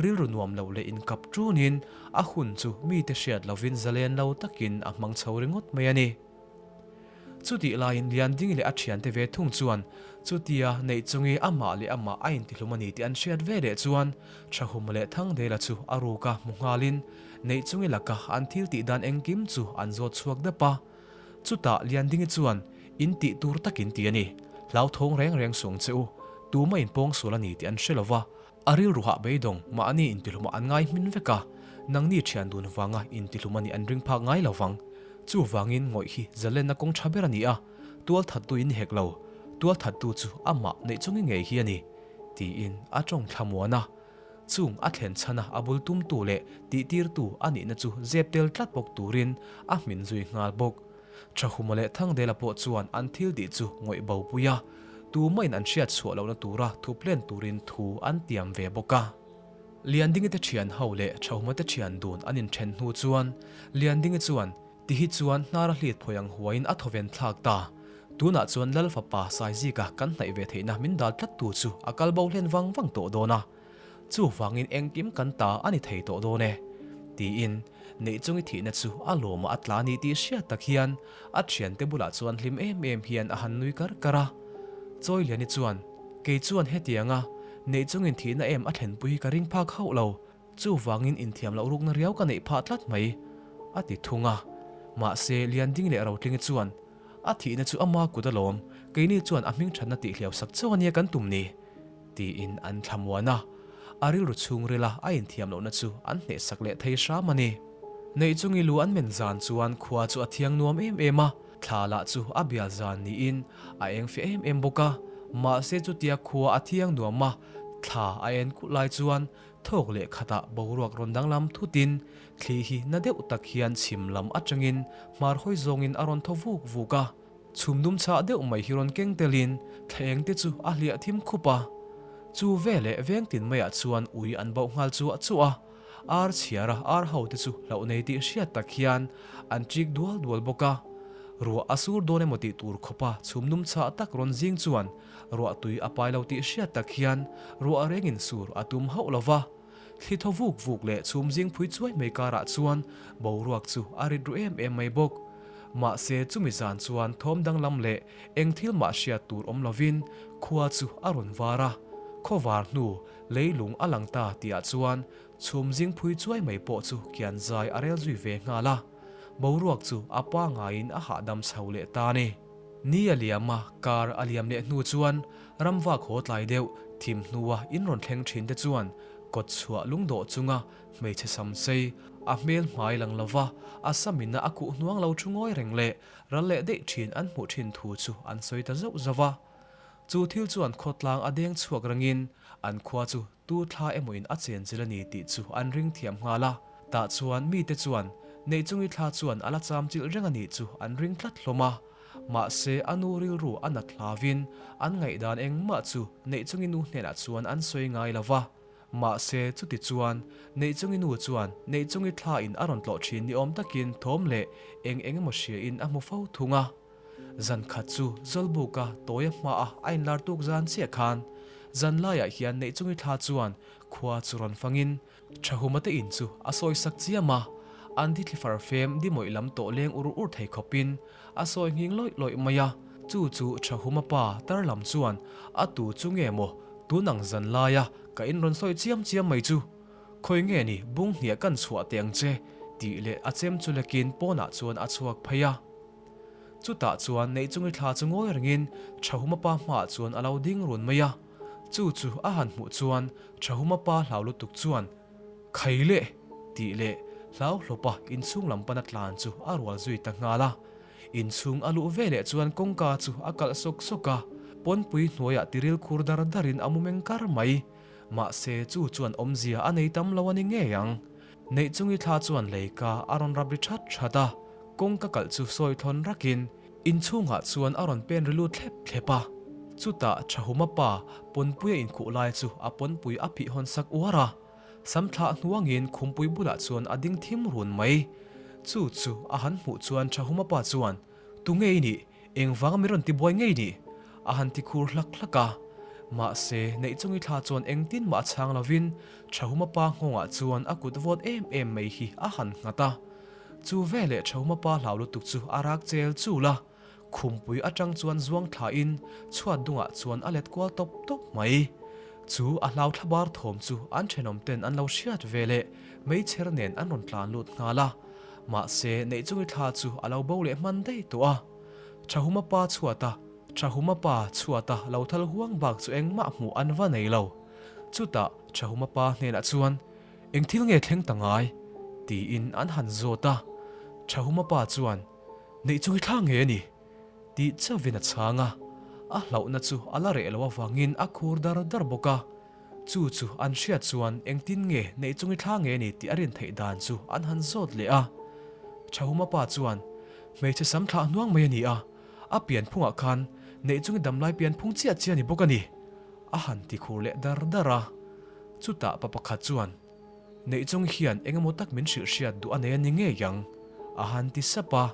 [SPEAKER 1] rilru nuam lo leh inkap ṭunin a hun chu mite hriat lovin zalen lo takin a hmang chho ringawt mai a ni. Chutih laiin Lianding leh a thiante ve thung chuan chutia neih chungi amah leh amah a intihlum a ni tih an hriat ve leh chuan Thahum leh Thangdela chu a ruka hmu nghalin neih chungi laka an thil tih dan engkim chu an zawt chhuak dap a. Chutah Liandingi chuan in tih tur takin ti a ni, hlauthawng reng reng suang che u, tuma inpawngsual a ni tih an hre lo va, A rilru hah beidawng mahni intihlumah an ngai hmin vek a, nangni thian dun vanga intihlum a nih an ring phak ngai lo vang. Chuvangin ngawih hi zalenna kawng tha ber a ni a, tualthattu in ni hek lo, tualthattu chu amah neih chungi ngei hi a ni, tiin a tawng thlamuan a. Chung a thlen chhana a bul tumtu leh tihtirtu a nihna chu zep tel tlat bawk turin a hmin zui nghal bawk. Thahuma leh Thangdela pawh chuan an thil tih chu ngawih bo pui a, tumahin an hriat chhuah lohna tura thup len turin thu an tiam ve bawk a. Liandingi te thian ho leh Thahuma te thian dun an inthen hnu chuan Liandingi chuan ti hi chuan hnar a hlit phawi ang huaiin a thawven thlak ta. Tunah chuan Lal fapa Saizika kan hnaih ve theihna min dal tlattu chu a kal bo hlen vang vang tawh dawn a. Chuvangin engkim kan ta a ni thei tawh dawn e, tiin Neihchungi thihna chu a lawmah a tla a ni tih hriat tak hian a thiante bulah chuan hlim em em hian a han nui kar kar a. Chawiliani chuan, Kei chuan hetianga Neihchungin thihna em a thlenpui hi ka ring phak hauh lo, chuvangin inthiam loh rukna riau ka neih phah tlat mai, a ti thung a. Mahse, Lianding leh Rotlingi chuan, A thihna chu ama kut alawm, keini chuan a hmingthatna tihhliau sak chauh a nia kan tum ni. Tiin an thlamuan a, a rilru chhungrila a inthiam lohna chu an hnehsak leh thei hram a ni. Neihchungi lu an men zan chuan khua chu a thiang nuam em em a, thla lah chu a bial zan niin a eng fiah em em bawk a, mahse chutia khua a thiang nuam a, thla a en kulh lai chuan thawk leh khatah boruak rawn danglam thutin thli hi na deuh tak hian chhim lam atangin hmar hawi zawngin a rawn thaw vuk vuk a. Chhum dum chhah deuh mai hi rawn keng telin thlaeng te chu a hliah thim khup a. Chu veleh veng tin maiah chuan ui an bauh nghal chuah chuah a. Ar chhiar a ar ho te chu hlauh nei tih hriat tak hian an chik dual dual bawk a. Ruah a sur dawn emaw tih tur khawpa chhum dum chhah tak rawn zing chuan ruah tui a pai lo tih hriat tak hian ruah rengin sur a tum hauh lo va. Thli thaw vuk vuk leh chhum zing phui chuai mai karah chuan boruak chu a rit ru em em mai bawk. Mahse chumi zan chuan thawm danglam leh eng thil mah hriat tur awm lovin khua chu a rawn var a, khaw var hnu leilung a lang ta tihah chuan chhum zing phui chuai mai pawh chu kian zai a rel zui ve nghal a, boruak chu a pangaiin a hahdam chho leh ta a ni. Ni a liam a, kar a liam leh hnu chuan ramvak haw tlai deuh thim hnua in rawn thleng thin te chuan kawt chhuah lungdawh chunga hmeichhe sam sei, a hmel hmai lang lova a samina a khuh hnuang lo thu ngawi reng leh ral leh daih thin an hmuh thin thu chu an sawi ta zauh zauh a. Chu thil chuan khawtlang a deng chhuak rengin an khua chu Tu thla emaw in a chenchilh a ni tih chu an ring thiam nghal a, tah chuan mite chuan Neihchungi thla chuan a la cham chilh reng a nih chu an ring tlat hlawm a. Mahse a nu rilru a nat hlavin an ngaihdan engmah chu Neihchungi nu hnenah chuan an sawi ngai lo va. Mahse chuti chuan Neihchungi nu chuan Neihchungi thla in a rawn tlawh thin ni awm takin thawm leh eng eng emaw hria in a hmu fo thung a. Zan khat chu Zawlbuka tawia hmaa a inlar tuk zan chiah khan zan laiah hian Neihchungi thla chuan khua chu rawn fangin Thahuma te in chu a sawi sak chiam a, an thithli far fem dimawih lam tawh leng ur ur thei khawpin a sawi nghing lawih lawih mai a, chu chu Thahuma pa tar lam chuan a tu chu nge maw tun ang zan laia. Ka in rawn sawi chiam chiam mai chu. Khawi nge ni bung hniah kan chhuah teh ang che tih leh a chem chu lekin pawnah chuan a chhuak phei a. Chutah chuan Neihchungi thla chu ngawi rengin Thahuma pa hmaah chuan a lo ding run mai a. Chu chu a han hmuh chuan Thahuma pa hlau lutuk chuan Khai leh! tih leh hlau hlawpa inchhung lam pana tlan chu a rual zui ta nghal a. Inchhung a luh ve leh chuan kawngka chu a kalh sawk sawk a, pawnpui hnuaiah tiril khur dar darin a mu meng kar mai. Mahse chu chuan awmzia a nei tam lo a ni ngei ang. Neihchungi thla chuan leika a rawn rap ri that that a, kawngka kalh chu sawi thlawn rakin inchhungah chuan a rawn pen ri lut thlep thlep a. Chutah Thahuma pa pawnpui a inkhuh lai chu a pawnpui a phih hawn sak uar a. Sam thlah hnuangin khumpui bulah chuan a ding thim run mai. Chu chu a han hmuh chuan Thahuma pa chuan, Tu nge i nih? Engvanga mi rawn ti buai ngei nih? A han ti khur hlak hlak a. Mahse, Neihchungi thla chuan engtin mah a chhang lovin Thahuma pa nghawngah chuan a kut vawt em em mai hi a han nghat a. Chu veleh Thahuma pa hlau lutuk chu a rak chel chul a. Khumpui atang chuan zuang thlain chhuat dungah chuan a let kual tawp tawp mai. Chu a hlau thlabar thawm chu an thenawm ten an lo hriat ve leh meichher nen an rawn tlan lut nghal a. Mahse, Neihchungi thla chu a lo bo leh hman daih tawh a. Thahuma pa chhuata Thahuma pa chhuata lo thal huang bak chu engmah hmuh an va nei lo. Chutah Thahuma pa hnenah chuan, Eng thil nge thleng ta ngai? tiin an han zawt a. Thahuma pa chuan, Neih chu hi thla nge a ni? tih chauhin a chhang a, a hlauhna chu a la reh loh avangin a khur dar dar bawk a. Chu chu an hriat chuan engtin nge neih chung i thla nge a ni tih a rin theih dan chu an han zawt leh a. Thahuma pa chuan, Hmeichhe sam thlah hnuang mai a ni a, a pianphungah khan neih chung i damlai pianphung chiah chiah a ni bawk a ni, a han ti khur leh dar dar a. Chutah pa pakhat chuan, Neih chung hian eng emaw tak min hrilh hriat duh a nei a ni ngei ang, a han ti sap a.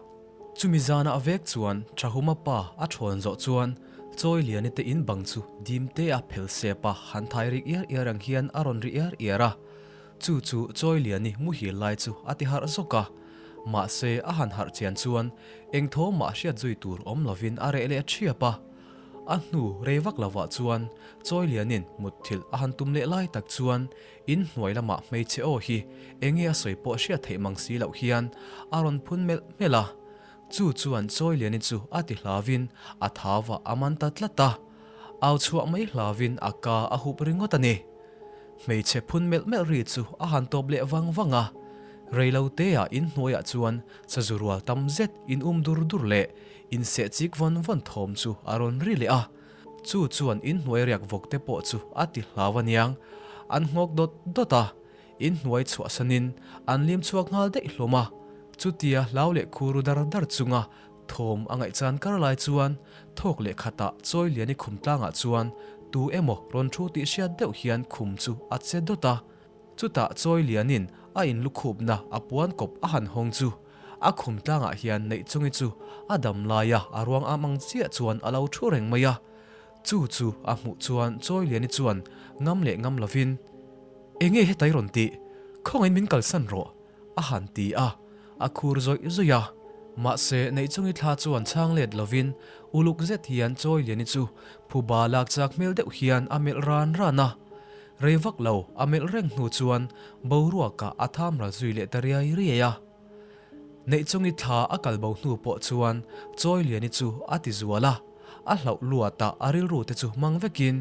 [SPEAKER 1] Chumi zanah vek chuan Thahuma pa a thawn zawh chuan Chawi Liani te in bang chu dim te a phel sep a han thai rik iar iar ang hian a rawn ri iar iar a. Chu chu Chawi Liani muhil lai chu a ti harh zawk a. Mahse a han harh chian chuan eng thaw mah hriat zui tur awm lovin a reh leh thiap a. A hnu rei vak lovah chuan Chawi Lianin mutthilh a han tum leh lai tak chuan In hnuai lamah hmeichhe aw hi enge a sawi pawh hriat theih mang si loh hian a rawn phun melh melh a. Chu chuan Chawiliani chu a ti hlavin a thauah a man ta tlat a. Au chhuah mai hlavin a ka a hup ringawt a ni. Hmeichhe phun melh melh ri chu a han tawp leh vang vang a. Reiloteah in hnuaiah chuan sazu rual tam zet in um dur dur leh inseh chik vawn vawn thawm chu a rawn ri leh a. Chu chuan inhnuai riak vawk te pawh chu a ti hlau aniang. An nghawk dawt dawt a, inhnuai chhuahsanin an lim chhuak nghal daih hlawm a. Chutia hlau leh khuru dar dar chunga thawm a ngaihchan kar lai chuan thawk leh khatah Chawiliani khum tlangah chuan tu emaw rawn thu tih hriat deuh hian khum chu a che dawt a. Chutah Chawilianin a inlukhupna a puan kawp a han hawng chu a khum tlangah hian Neihchungi chu a dam laia a ruang am ang chiah chuan a lo thu reng mai a. Chu chu a hmuh chuan Chawiliani chuan ngam leh ngam lovin, Enge hetai rawn tih? Khawngaiin min kalsan rawh! a han ti a, a khur zawih zawih a. Mahse, Neihchungi thla chuan chhang let lovin uluk zet hian Chawiliani chu phuba lak chak hmel deuh hian a melh ran ran a. Rei vak lo a melh reng hnu chuan boruakah a tham ral zui leh ta riai riai a. Neihchungi thla a kal bo hnu pawh chuan Chawiliani chu a ti zual a, a hlauh luat a a rilru te chu hmang vekin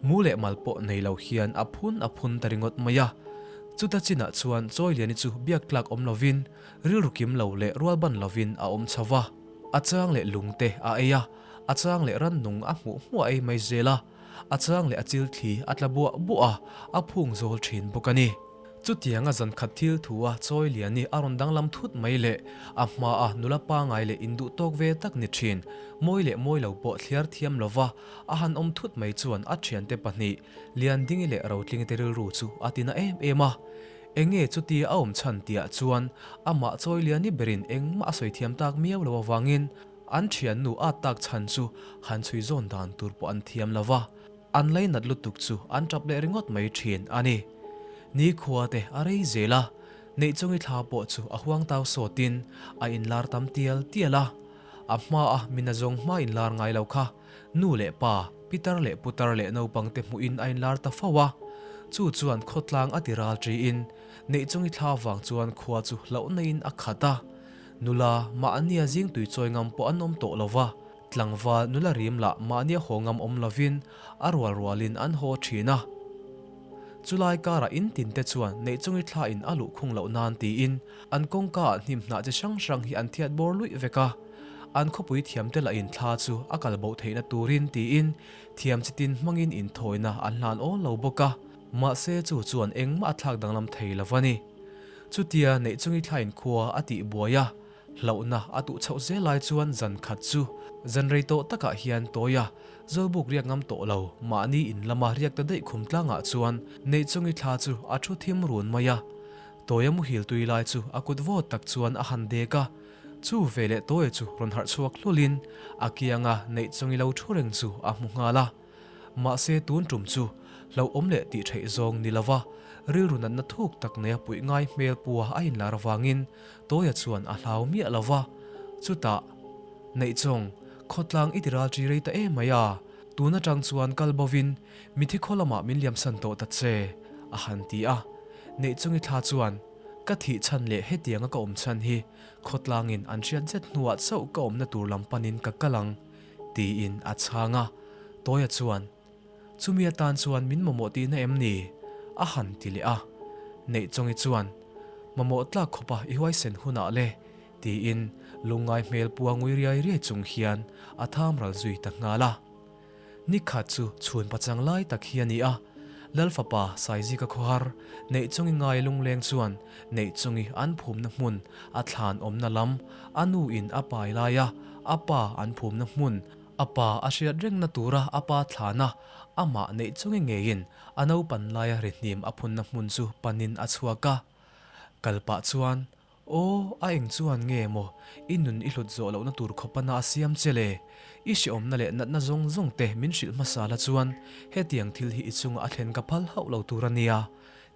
[SPEAKER 1] mu leh mal pawh nei lo hian a phun a phun ta ringawt mai a. Chuta chinah chuan Chawiliani chu biak tlak awm lovin rilru kim lo leh rual ban lovin a awm chho va. A chang leh lung te a ei a, a chang leh rannung a hmuh hmuah ei mai zel a. A chang leh a chil thli a tla buah buah a, a phung zawl thin bawk a ni. Chutianga zan khat thil thu a chawi lian i a rawn danglam thut mai leh a hma a nula pangai leh induh tawk ve tak ni thin, mawi leh mawi lo pawh thliar thiam lova a han awm thut mai chuan a thiante pahnih, Liandingi leh Rotlingi te rilru chu a tina em em a. Enge chutia a awm chhan tihah chuan amah chawi liani berin engmah a sawi thiam tak miau lo avangin An thiannu a tak chhan chu han chhui zawn dan tur pawh an thiam lo va, an lainat lutuk chu an tap leh ringawt mai thin a ni. Nikhua te a rei zel a, Neihchungi thla pawh chu a huang tau sawtin a inlar tam tial tial a. A hmaa mina zawng hma inlar ngai lo kha nu leh pa, pitar leh putar leh naupang te hmuhin a inlar ta fo a. Chu chuan khawtlang a ti ral ṭiin Neihchungi thla vang chuan khua chu hlauh naiin a khat a. Nula, mahnia zing tui chawi ngam pawh an awm tawh lo va, tlangval nula rim lah mahnia haw ngam awm lovin a rual rualin an haw ṭhin a. Chulai karah in tin te chuan Neihchungi thla in a luh khung loh nan tiin an kawngka ah hnim hnah chi hrang hrang hi an thiat bawr luih vek a. An khawpui thiam te lah in thla chu a kal bo theihna turin tiin thiam chi tin hmangin inthawina an hlan awl lo bawk a. Mahse chu chuan engmah a thlak danglam thei lo a ni. Chutia Neihchungi thla in khua a tih buai a, Hlauhna a tuh chhoh zel lai chuan zan khat chu zan rei tawh takah hian tawi a, Zawlbuk riak ngam tawh lo, mahni in lama riak ta daih khum tlangah chuan Neihchungi thla chu a thu thim run mai a. Tawia muhil tui lai chu a kut vawt tak chuan a han dek a, chu veleh Tawia chu rawn harh chhuak hlulin a kianga Neihchungi lo thu reng chu a hmu nghal a. Mahse tun tum chu hlauhawm leh tih theih zawng ni lova rilru natna thuk tak neia puih ngai hmel pua a inlar avangin Tawia chuan a hlau miah lo va, chutah, Neihchawng, khawtlang i ti ral ṭi rei ta em mai a, tun aṭang chuan kal bovin mithi khaw lamah min liamsan tawh ta che, a han ti a. Neihchungi thla chuan, Ka thih chhan leh hetianga ka awm chhan hi khawtlangin an hriat zet hnuah chauh ka awmna tur lam panin ka kal ang, tiin a chhang a. Tawia chuan, Chumi atan chuan min mamawh tihna em ni? a han ti leh a. Neihchawngi chuan, Mamawh tlak khawpa i huaisen hunah le, tiin lungngai hmel pua ngui riai riai chung hian a tham ral zui ta nghal a. Nikhat chu chhun pachang lai tak hi a ni a, Lal fapa Saizika khawhar Neihchawngi ngai lungleng chuan Neihchawngi an phumna hmun a thlan awmna lam a nu in a pai laia a pa an phumna hmun A pa a hriat rengna tura a pa thlana amah neih chungi ngeiin a naupan laia rihnim a phunna hmun chu panin a chhuak a. Kal pah chuan, Aw, a eng chuan nge maw i nun i hlut zawh lohna tur khawpana a siam che le? I hreawmna leh natna zawng zawng te min hrilh hmasa la chuan hetiang thil hi i chungah a thlen ka phal hauh lo tur a nia,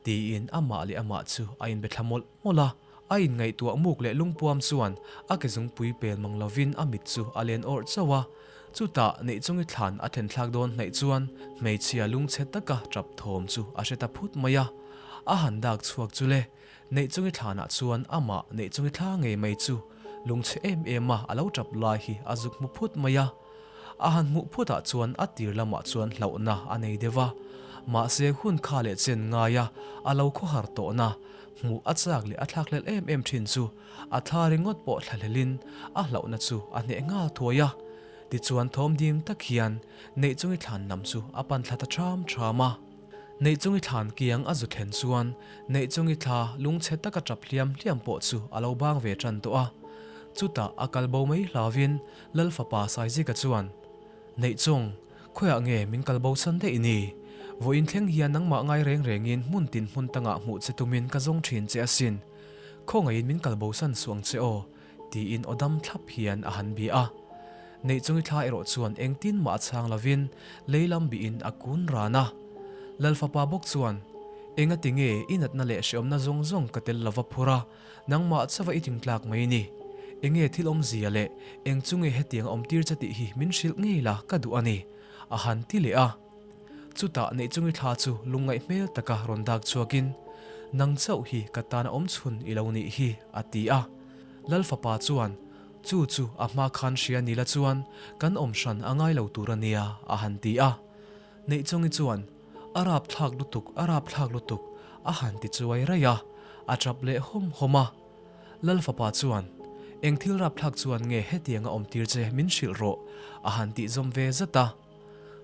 [SPEAKER 1] tiin amah leh amah chu a inbe thla mawlh mawlh a. A inngaihtuah muk leh lungpuam chuan a ke zungpui pel mang lovin a mit chu a len awrh chauh a. Chutah Neihchungi thlan a thlen thlak dawn hnaih chuan hmeichhia lungchhe taka tap thawm chu a hre ta phut mai a. A han dak chhuak chu le, Neihchungi thlanah chuan amah Neihchungi thla ngei mai chu lungchhe em em a a lo tap lai hi a zuk hmu phut mai a. A han hmuh phutah chuan a tir lamah chuan hlauhna a nei deuh a. Mahse hun kha leh chen ngaia a lo khawhar tawhna Hmuh a chak leh a thlakhlelh em em thin chu a thla ringawt pawh thlahlelin a hlauhna chu a hneh nghal thuai a. Tichuan thawm dim tak hian Neihchungi thlan lam chu a pan thla ta ṭham ṭham a. Neihchungi thlan kiang a zu thlen chuan Neihchungi thla lungchhe taka ṭap hliam hliam pawh chu a lo bang ve ṭan tawh a. Chutah a kal bo mai hlauvin Lal fapa Saizika chuan, Neihchung, khawiah nge min kal bo san daih ni? Vawiin thleng hian nangmah ngai reng rengin hmun tin hmun tangah hmuh che tumin ka zawng thin che asin. Khawngaihin min kal bo san suh ang che aw, tiin aw dam thlap hian a han bia a. Neihchungi thla erawh chuan engtin mah a chhang lovin lei lam bihin a kun ran a. Lalfapa bawk chuan, Engati nge i natna leh hreawmna zawng zawng ka tel lova phur a, Nangmah chauha i tingtlak mai ni. Enge thil awmzia leh eng chu nge hetiang a awmtir che tih hi min hrilh ngei la ka duh a ni, a han ti leh a. Chutah Neihchungi thla chu lungngaih hmel taka rawn dak chhuakin, Nang chauh hi ka tan a awm chhun i lo nih hi, a ti a. Lal fapa chuan, Chu chu a hma khan hria ni la chuan kan awm hran a ngai lo tur a nia, a han ti a. Neihchungi chuan, A rapthlak lutuk, a rapthlak lutuk, a han ti chuai raih a, a tap leh hawm hawm a. Lal fapa chuan, Eng thil rapthlak chuan nge hetianga awm tir che min hrilh rawh, a han tih zawm ve zat a.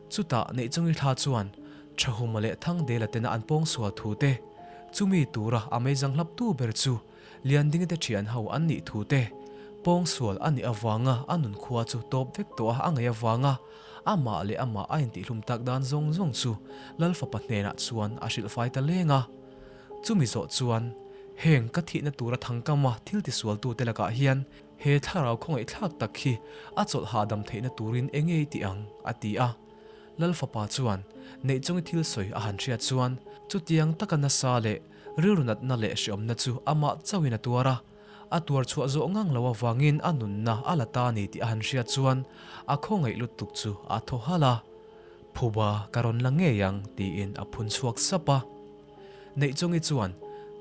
[SPEAKER 1] Chutah Neihchungi thla chuan Thahuma leh Thangdela tena an pawngsual thu te, chumi tura a meizang hlaptu ber chu Liandingi te thian ho an nih thu te, pawngsual a nih avanga a nun khua chu tawp vek tawh a a ngaih avanga amah leh amah a intihhlum tak dan zawng zawng chu Lal fapa hnenah chuan a hrilhfai ta leng a. Chumi zawh chuan heng ka thihna tura thangkama thil tisualtute lakah hian he thlarau khawngaihthlak tak hi a chawlh hahdam theihna turin enge i tih ang? a ti a. Lal fapa chuan Neihchungi thil sawi a han hriat chuan chutiang taka nasa leh Rilru natna leh hreawmna chu amah chauhin a tuar a, a tuar chhuah zawh ngang lo avangin a nunna a la ta ni tih a han hriat chuan a khawngaih lutuk chu a thaw halh a, Phuba ka rawn la ngei ang tiin a phun chhuak sap a. Neihchawngi chuan,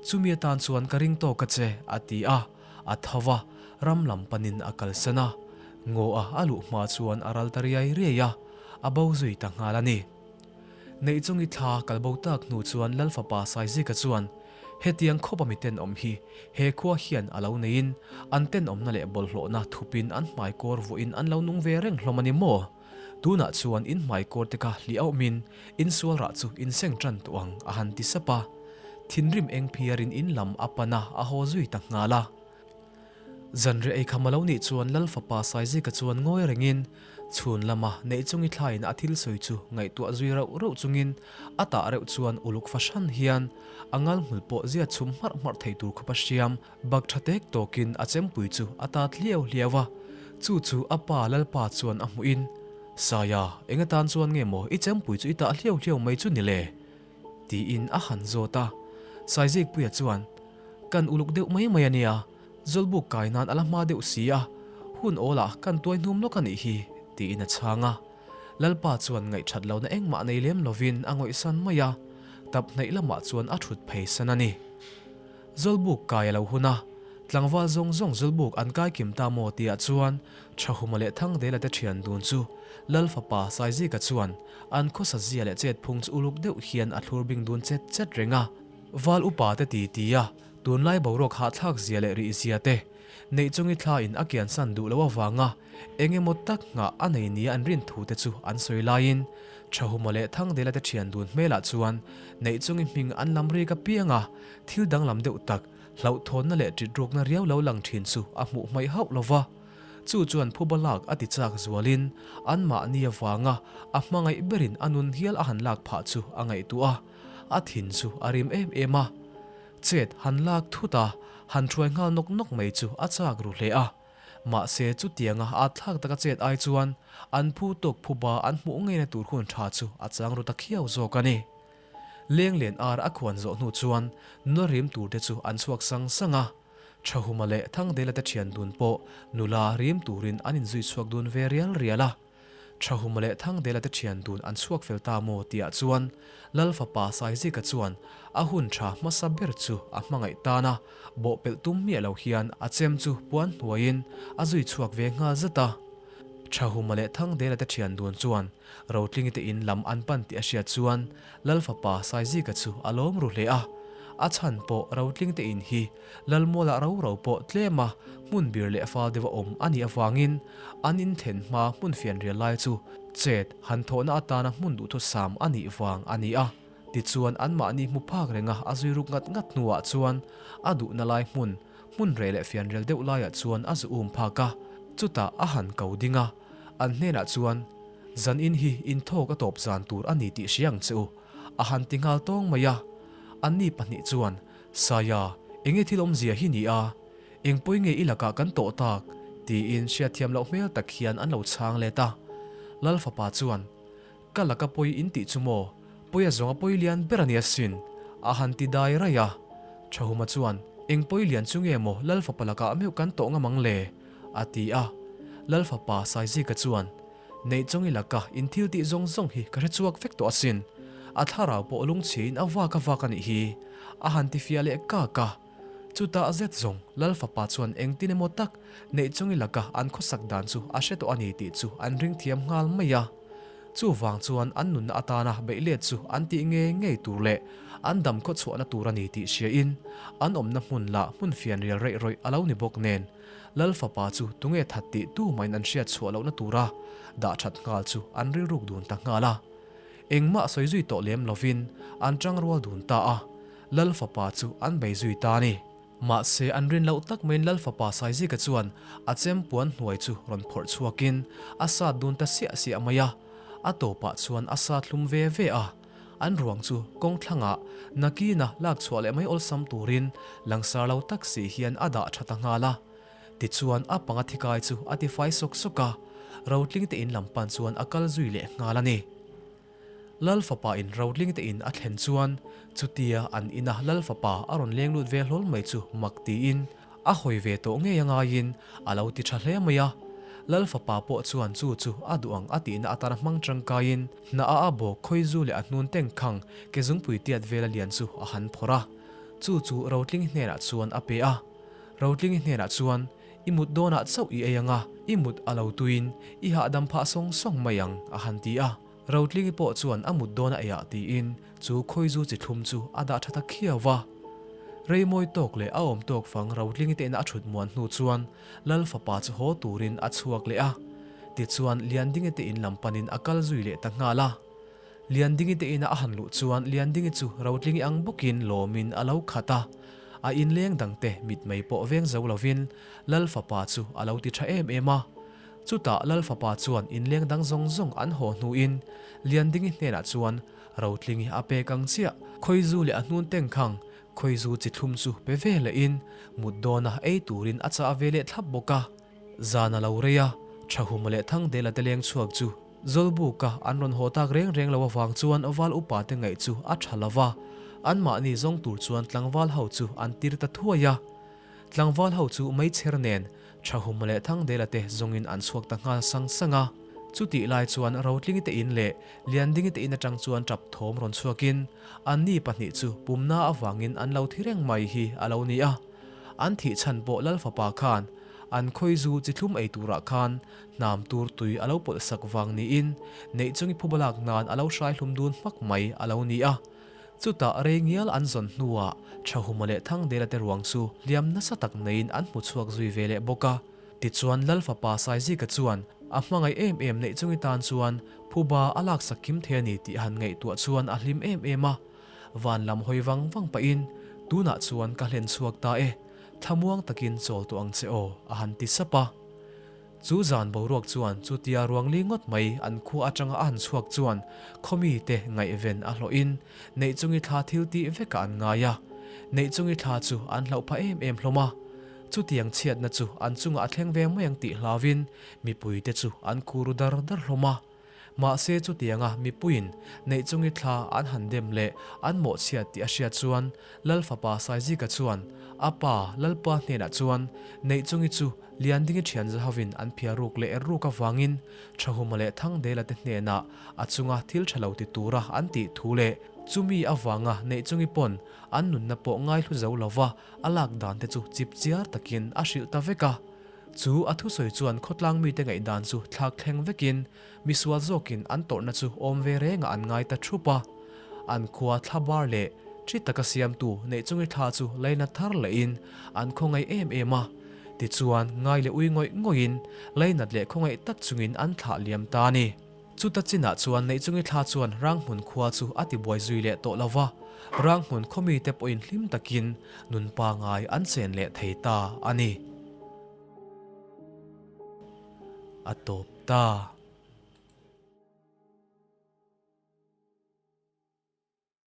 [SPEAKER 1] Chumi atan chuan ka ring tawk a che, a ti a. A tho va, ram lam panin a kalsan a. Ngaw a a luh hma chuan a ral ta riai riai a, a bo zui ta nghal a ni. Neihchawngi thla kal bo tak hnu chuan Lal fapa Saizika chuan, Hetiang khawpa mi tenawm hi he khua hian a lo neiin an tenawmna leh bawlhhlawhna thupin an hmaikawr vuahin an lo nung ve reng hlawm a ni maw? Tunah chuan in hmaikawr te kha hliah awmin in sual rah chu in seng tan tawh ang, a han ti sap a. Thinrim eng phiarin in lam a pan a, a haw zui ta nghal a. Zanriah ei kham a lo nih chuan Lal fapa Saizika chuan ngawi rengin chhun lama neih chungi thlaiin a thil sawi chu ngaihtuah zui rauh rauh chungin a tah reuh chuan uluk fahran hian a ngal hmul pawh zia chhum hmarh hmarh thei tur khawpa hriam bak tha tek tawkin a chempui chu a tat hliau hliau a, chu chu a pa Lalpa chuan a hmuhin, Saia, eng atan chuan nge maw i chempui chu i tah hliau hliau mai chu ni le? Tiin a han zawt a. Saizikpuia chuan, Kan uluk deuh mai mai a nia, Zawlbuk kai nan a la hma deuh si a, hun awlah kan tuai hnum lawk a nih hi, tiin a chhang a. Lalpa chuan ngaihthat lohna engmah nei lem lovin a ngawihsan mai a, tap hnaih lamah chuan a thut phei san a ni. Zawlbuk kai a lo hun a, tlangval zawng zawng Zawlbuk an kai kim ta maw tihah chuan Thahuma leh Thangdela te thian dun chu Lal fapa Saizika chuan an khawsa zia leh chetphung chu uluk deuh hian a thlur bing dun chet chet reng a. Val upa te ti ti a, tunlai boruak hahthlak zia leh rih zia te, neih chungi thla in a kiansan duh loh avanga eng emaw tak nghah a nei nia an rin thu te chu an sawi laiin Thahuma leh Thangdela te thian dun hmelah chuan neih chungi hming an lam rik apiang a, thil danglam deuh tak, hlauhthawnna leh ṭitrukna riau lo lang ṭhin chu a hmuh hmaih hauh lo va. Chu chuan phuba lak a ti chak zualin anmahni avanga a hmangaih berin a nun hial a han lak phah chu a ngaihtuah a, a thin chu a rim em em a. Chet han lak thut a, han thuai nghal nawk nawk mai chu a chak ru hle a. Mahse chutianga at thlak taka chet ai chuan an phu tawk phuba an hmuh ngeina tur hun tha chu a chang ru ta khiau zawk a ni. Lenglen ar a khuan zawh hnu chuan nula rim tur te chu an chhuak sang sang a. Thahuma leh Thangdela te thian dun pawh nula rim turin an inzui chhuak dun ve rial rial a. Thahuma leh Thangdela te thian dun an chhuak fel ta maw tihah chuan Lal fapa Saizika chuan a hun tha hmasa ber chu a hmangaih tan a, bawhpelh tum miah lo hian a chem chu puan hnuaiin a zui chhuak ve nghal zat a. Thahuma leh Thangdela te thian dun chuan Rotlingi te in lam an pan tih a hriat chuan Lal fapa Saizika chu a lawm ru hle a. A chhan pawh Rotling te in hi Lalmualah ro ro pawh tlem a hmun bir leh fal deuh a awm a nih avangin an in thlen hma hmun fianrial lai chu chet han thawhna atana hmun duhthusam a nih vang a ni a. Tichuan anmahni hmu phak renga a zui ruk ngat ngat hnuah chuan a duhna lai hmun, hmun reh leh fianrial deuh laiah chuan a zu um phak a, chutah a han ko ding a. An hnenah chuan, Zan in hi inthawk a tawp zan tur a ni tih hria ang che u, a han ti nghal tawng mai a. Anni pahnih chuan, Saia, enge thil awmzia hi ni a? Eng pawi nge i lakah kan tawh tak? tiin hriatthiam loh hmel tak hian an lo chhang let a. Lal fapa chuan, Ka laka pawi in tih chu maw? Pawi a zawnga pawi lian ber a ni asin, a han ti dai raih a. Thahuma chuan, Eng pawi lian chu nge maw Lal fapa lakah meuh kan tawh ngam ang le? a ti a. Lal fapa Saizika chuan, Neihchawngi laka in thil tih zawng zawng hi ka hre chhuak vek tawh asin. A thlarau pawh lungchhiain a vak a vak a nih hi, a han ti fiah leh kak a. Chutah zet zawng Lal fapa chuan engtin emaw tak Neihchawngi laka an khawsak dan chu a hre tawh a ni tih chu an ring thiam nghal mai a. Chuvang chuan an nunna atana beih let chu an tih ngei ngei tur leh an dam khaw chhuahna tur a ni tih hriain an awmna hmun lah hmun fianrial reih rawih a lo ni bawk nen Lal fapa chu tunge that tih tu mahin an hriat chhuah lohna tura dah that nghal chu an rilruk dun ta nghal a. Engmah sawi zui tawh lem lovin an tangrual dun ta a, Lal fapa chu an bei zui ta a ni. Mahse an rin loh tak maiin Lal fapa Saizika chuan a chem puan hnuai chu rawn phawrh chhuakin a sat dun ta siah siah mai a, a tawpah chuan a sat hlum ve ve a. An ruang chu kawng thlangah nakina lak chhuah leh mai awlsam turin langsar lo tak si hian a dah tha ta nghal a. Tichuan a panga thikai chu a tifai sawk sawk a, Rotling te in lam pan chuan a kal zui leh nghal a ni. Lal fapa in Rotling te in a thlen chuan chutia an ina Lal fapa a rawn leng lut ve hlawl mai chu mak tiin a hawi ve tawh ngei a ngaiin a lo ti tha hle mai a. Lal fapa pawh chuan chu chu a duh ang a tihna atana hmang tangkaiin hna a a bawk khawizu leh a hnun tengkhang ke zungpui tiat vela lian chu a han phawrh a. Chu chu Rotlingi hnenah chuan a pe a. Rotlingi hnenah chuan, I mut dawnah chauh i ei ang a, i mut a lo tuiin i hahdam phah sawng sawng mai ang, a han ti a. Rotlingi pawh chuan a mut dawn a eiah tiin chu khawizu chi thlum chu a dah tha ta khiau va. Rei mawi tawk leh a awm tawk fang Rotlingi te ina a thut muan hnu chuan Lal fapa chu haw turin a chhuak leh a. Tichuan Liandingi te in lam panin a kal zui leh ta nghal a. Liandingi te ina a han luh chuan Liandingi chu Rotlingi ang bawkin lawmin a lo khat a. A inleng dangte mitmei pawh veng zo lovin Lal fapa chu a lo ti tha em em a. Chutah Lal fapa chuan inleng dang zawng zawng an haw hnuin Liandingi hnenah chuan Rotlingi a pek ang chiah. Khawizu leh a hnun tengkhang Khawizu chi thlum chu pe ve lehin mut dawna ei turin a chah ve leh thlap bawk a. Zan a lo rei a, Thahuma leh Thangdela te leng chhuak chu Zawlbuka an rawn haw tak reng reng lo avang chuan val upa te ngaih chu a tha lo va, anmahni zawng tur chuan tlangval ho chu an tir ta thuai a. Tlangval ho chu meichher nen Thahuma leh Thangdela te zawngin an chhuak ta nghal sang sang a. Chutih lai chuan Rotlingi te in leh Liandingi te in atang chuan tap thawm rawn chhuakin anni pahnih chu pumna avangin an lo thi reng mai hi a lo ni a. An thih chhan pawh Lal fapa khan an khawizu chi thlum ei turah khan hnam tur tui a lo pawlh sak vang niin neih chungi phuba lak nan a lo hrai hlum dun hmak mai a lo ni a. Chutah rei ngial an zawn hnuah Thahuma leh Thangdela te ruang chu hliam nasa tak neiin an hmu chhuak zui ve leh bawk a. Tichuan Lal fapa Saizika chuan a hmangaih em em neih chungi tan chuan phuba a laksak kim thei a ni tih han ngaihtuah chuan a hlim em em a. Van lam hawi vang vang pahin, Tunah chuan ka hlen chhuak ta e, thlamuang takin chawl tawh ang che aw, a han ti sap a. Chu zan boruak chuan chutia ruangli ngawt mai an khua atanga a han chhuak chuan khawmi te ngaihven a hlawhin neih chungi thla thil tih vekah an ngai a. Neih chungi thla chu an hlauh phah em em hlawm a. Chutiang chhiatna chu an chungah a thleng ve mai ang tih hlauin mipuite chu an khu ru dar dar hlawm a. Mahse chutianga mipuiin neih chungi thla an han dem leh an mawhchhiat tih a hriat chuan Lal fapa Saizika chuan a pa Lalpa hnenah chuan neih chungi chu Liandingi thian zahovin an phiar ruk leh er ruk avangin Thahuma leh Thangdela te hnenah a chunga thil tha lo ti tura an tih thu leh chumi avanga neih chungi pawn an nunna pawh ngaihlu zo lova a lak dan te chu chipchiar takin a hrilh ta vek a. Chu a thusawi chuan khawtlang mite ngaihdan chu thlak thleng vekin misual zawkin an tawrhna chu awm ve rengah an ngai ta thup a. An khua thla bar leh thi taka siamtu neih chungi thla chu laina thar lehin an khawngaih em em a. Tichuan ngai leh ui ngawih ngawihin lainat leh khawngaih tak chungin an thlah liam ta a ni. Chuta chinah chuan Neihchungi thla chuan Ranghmun khua chu a tibuai zui leh tawh lo va, Ranghmun khaw mite pawhin hlim takin nun pangai an chen leh thei ta a ni. A tawp ta.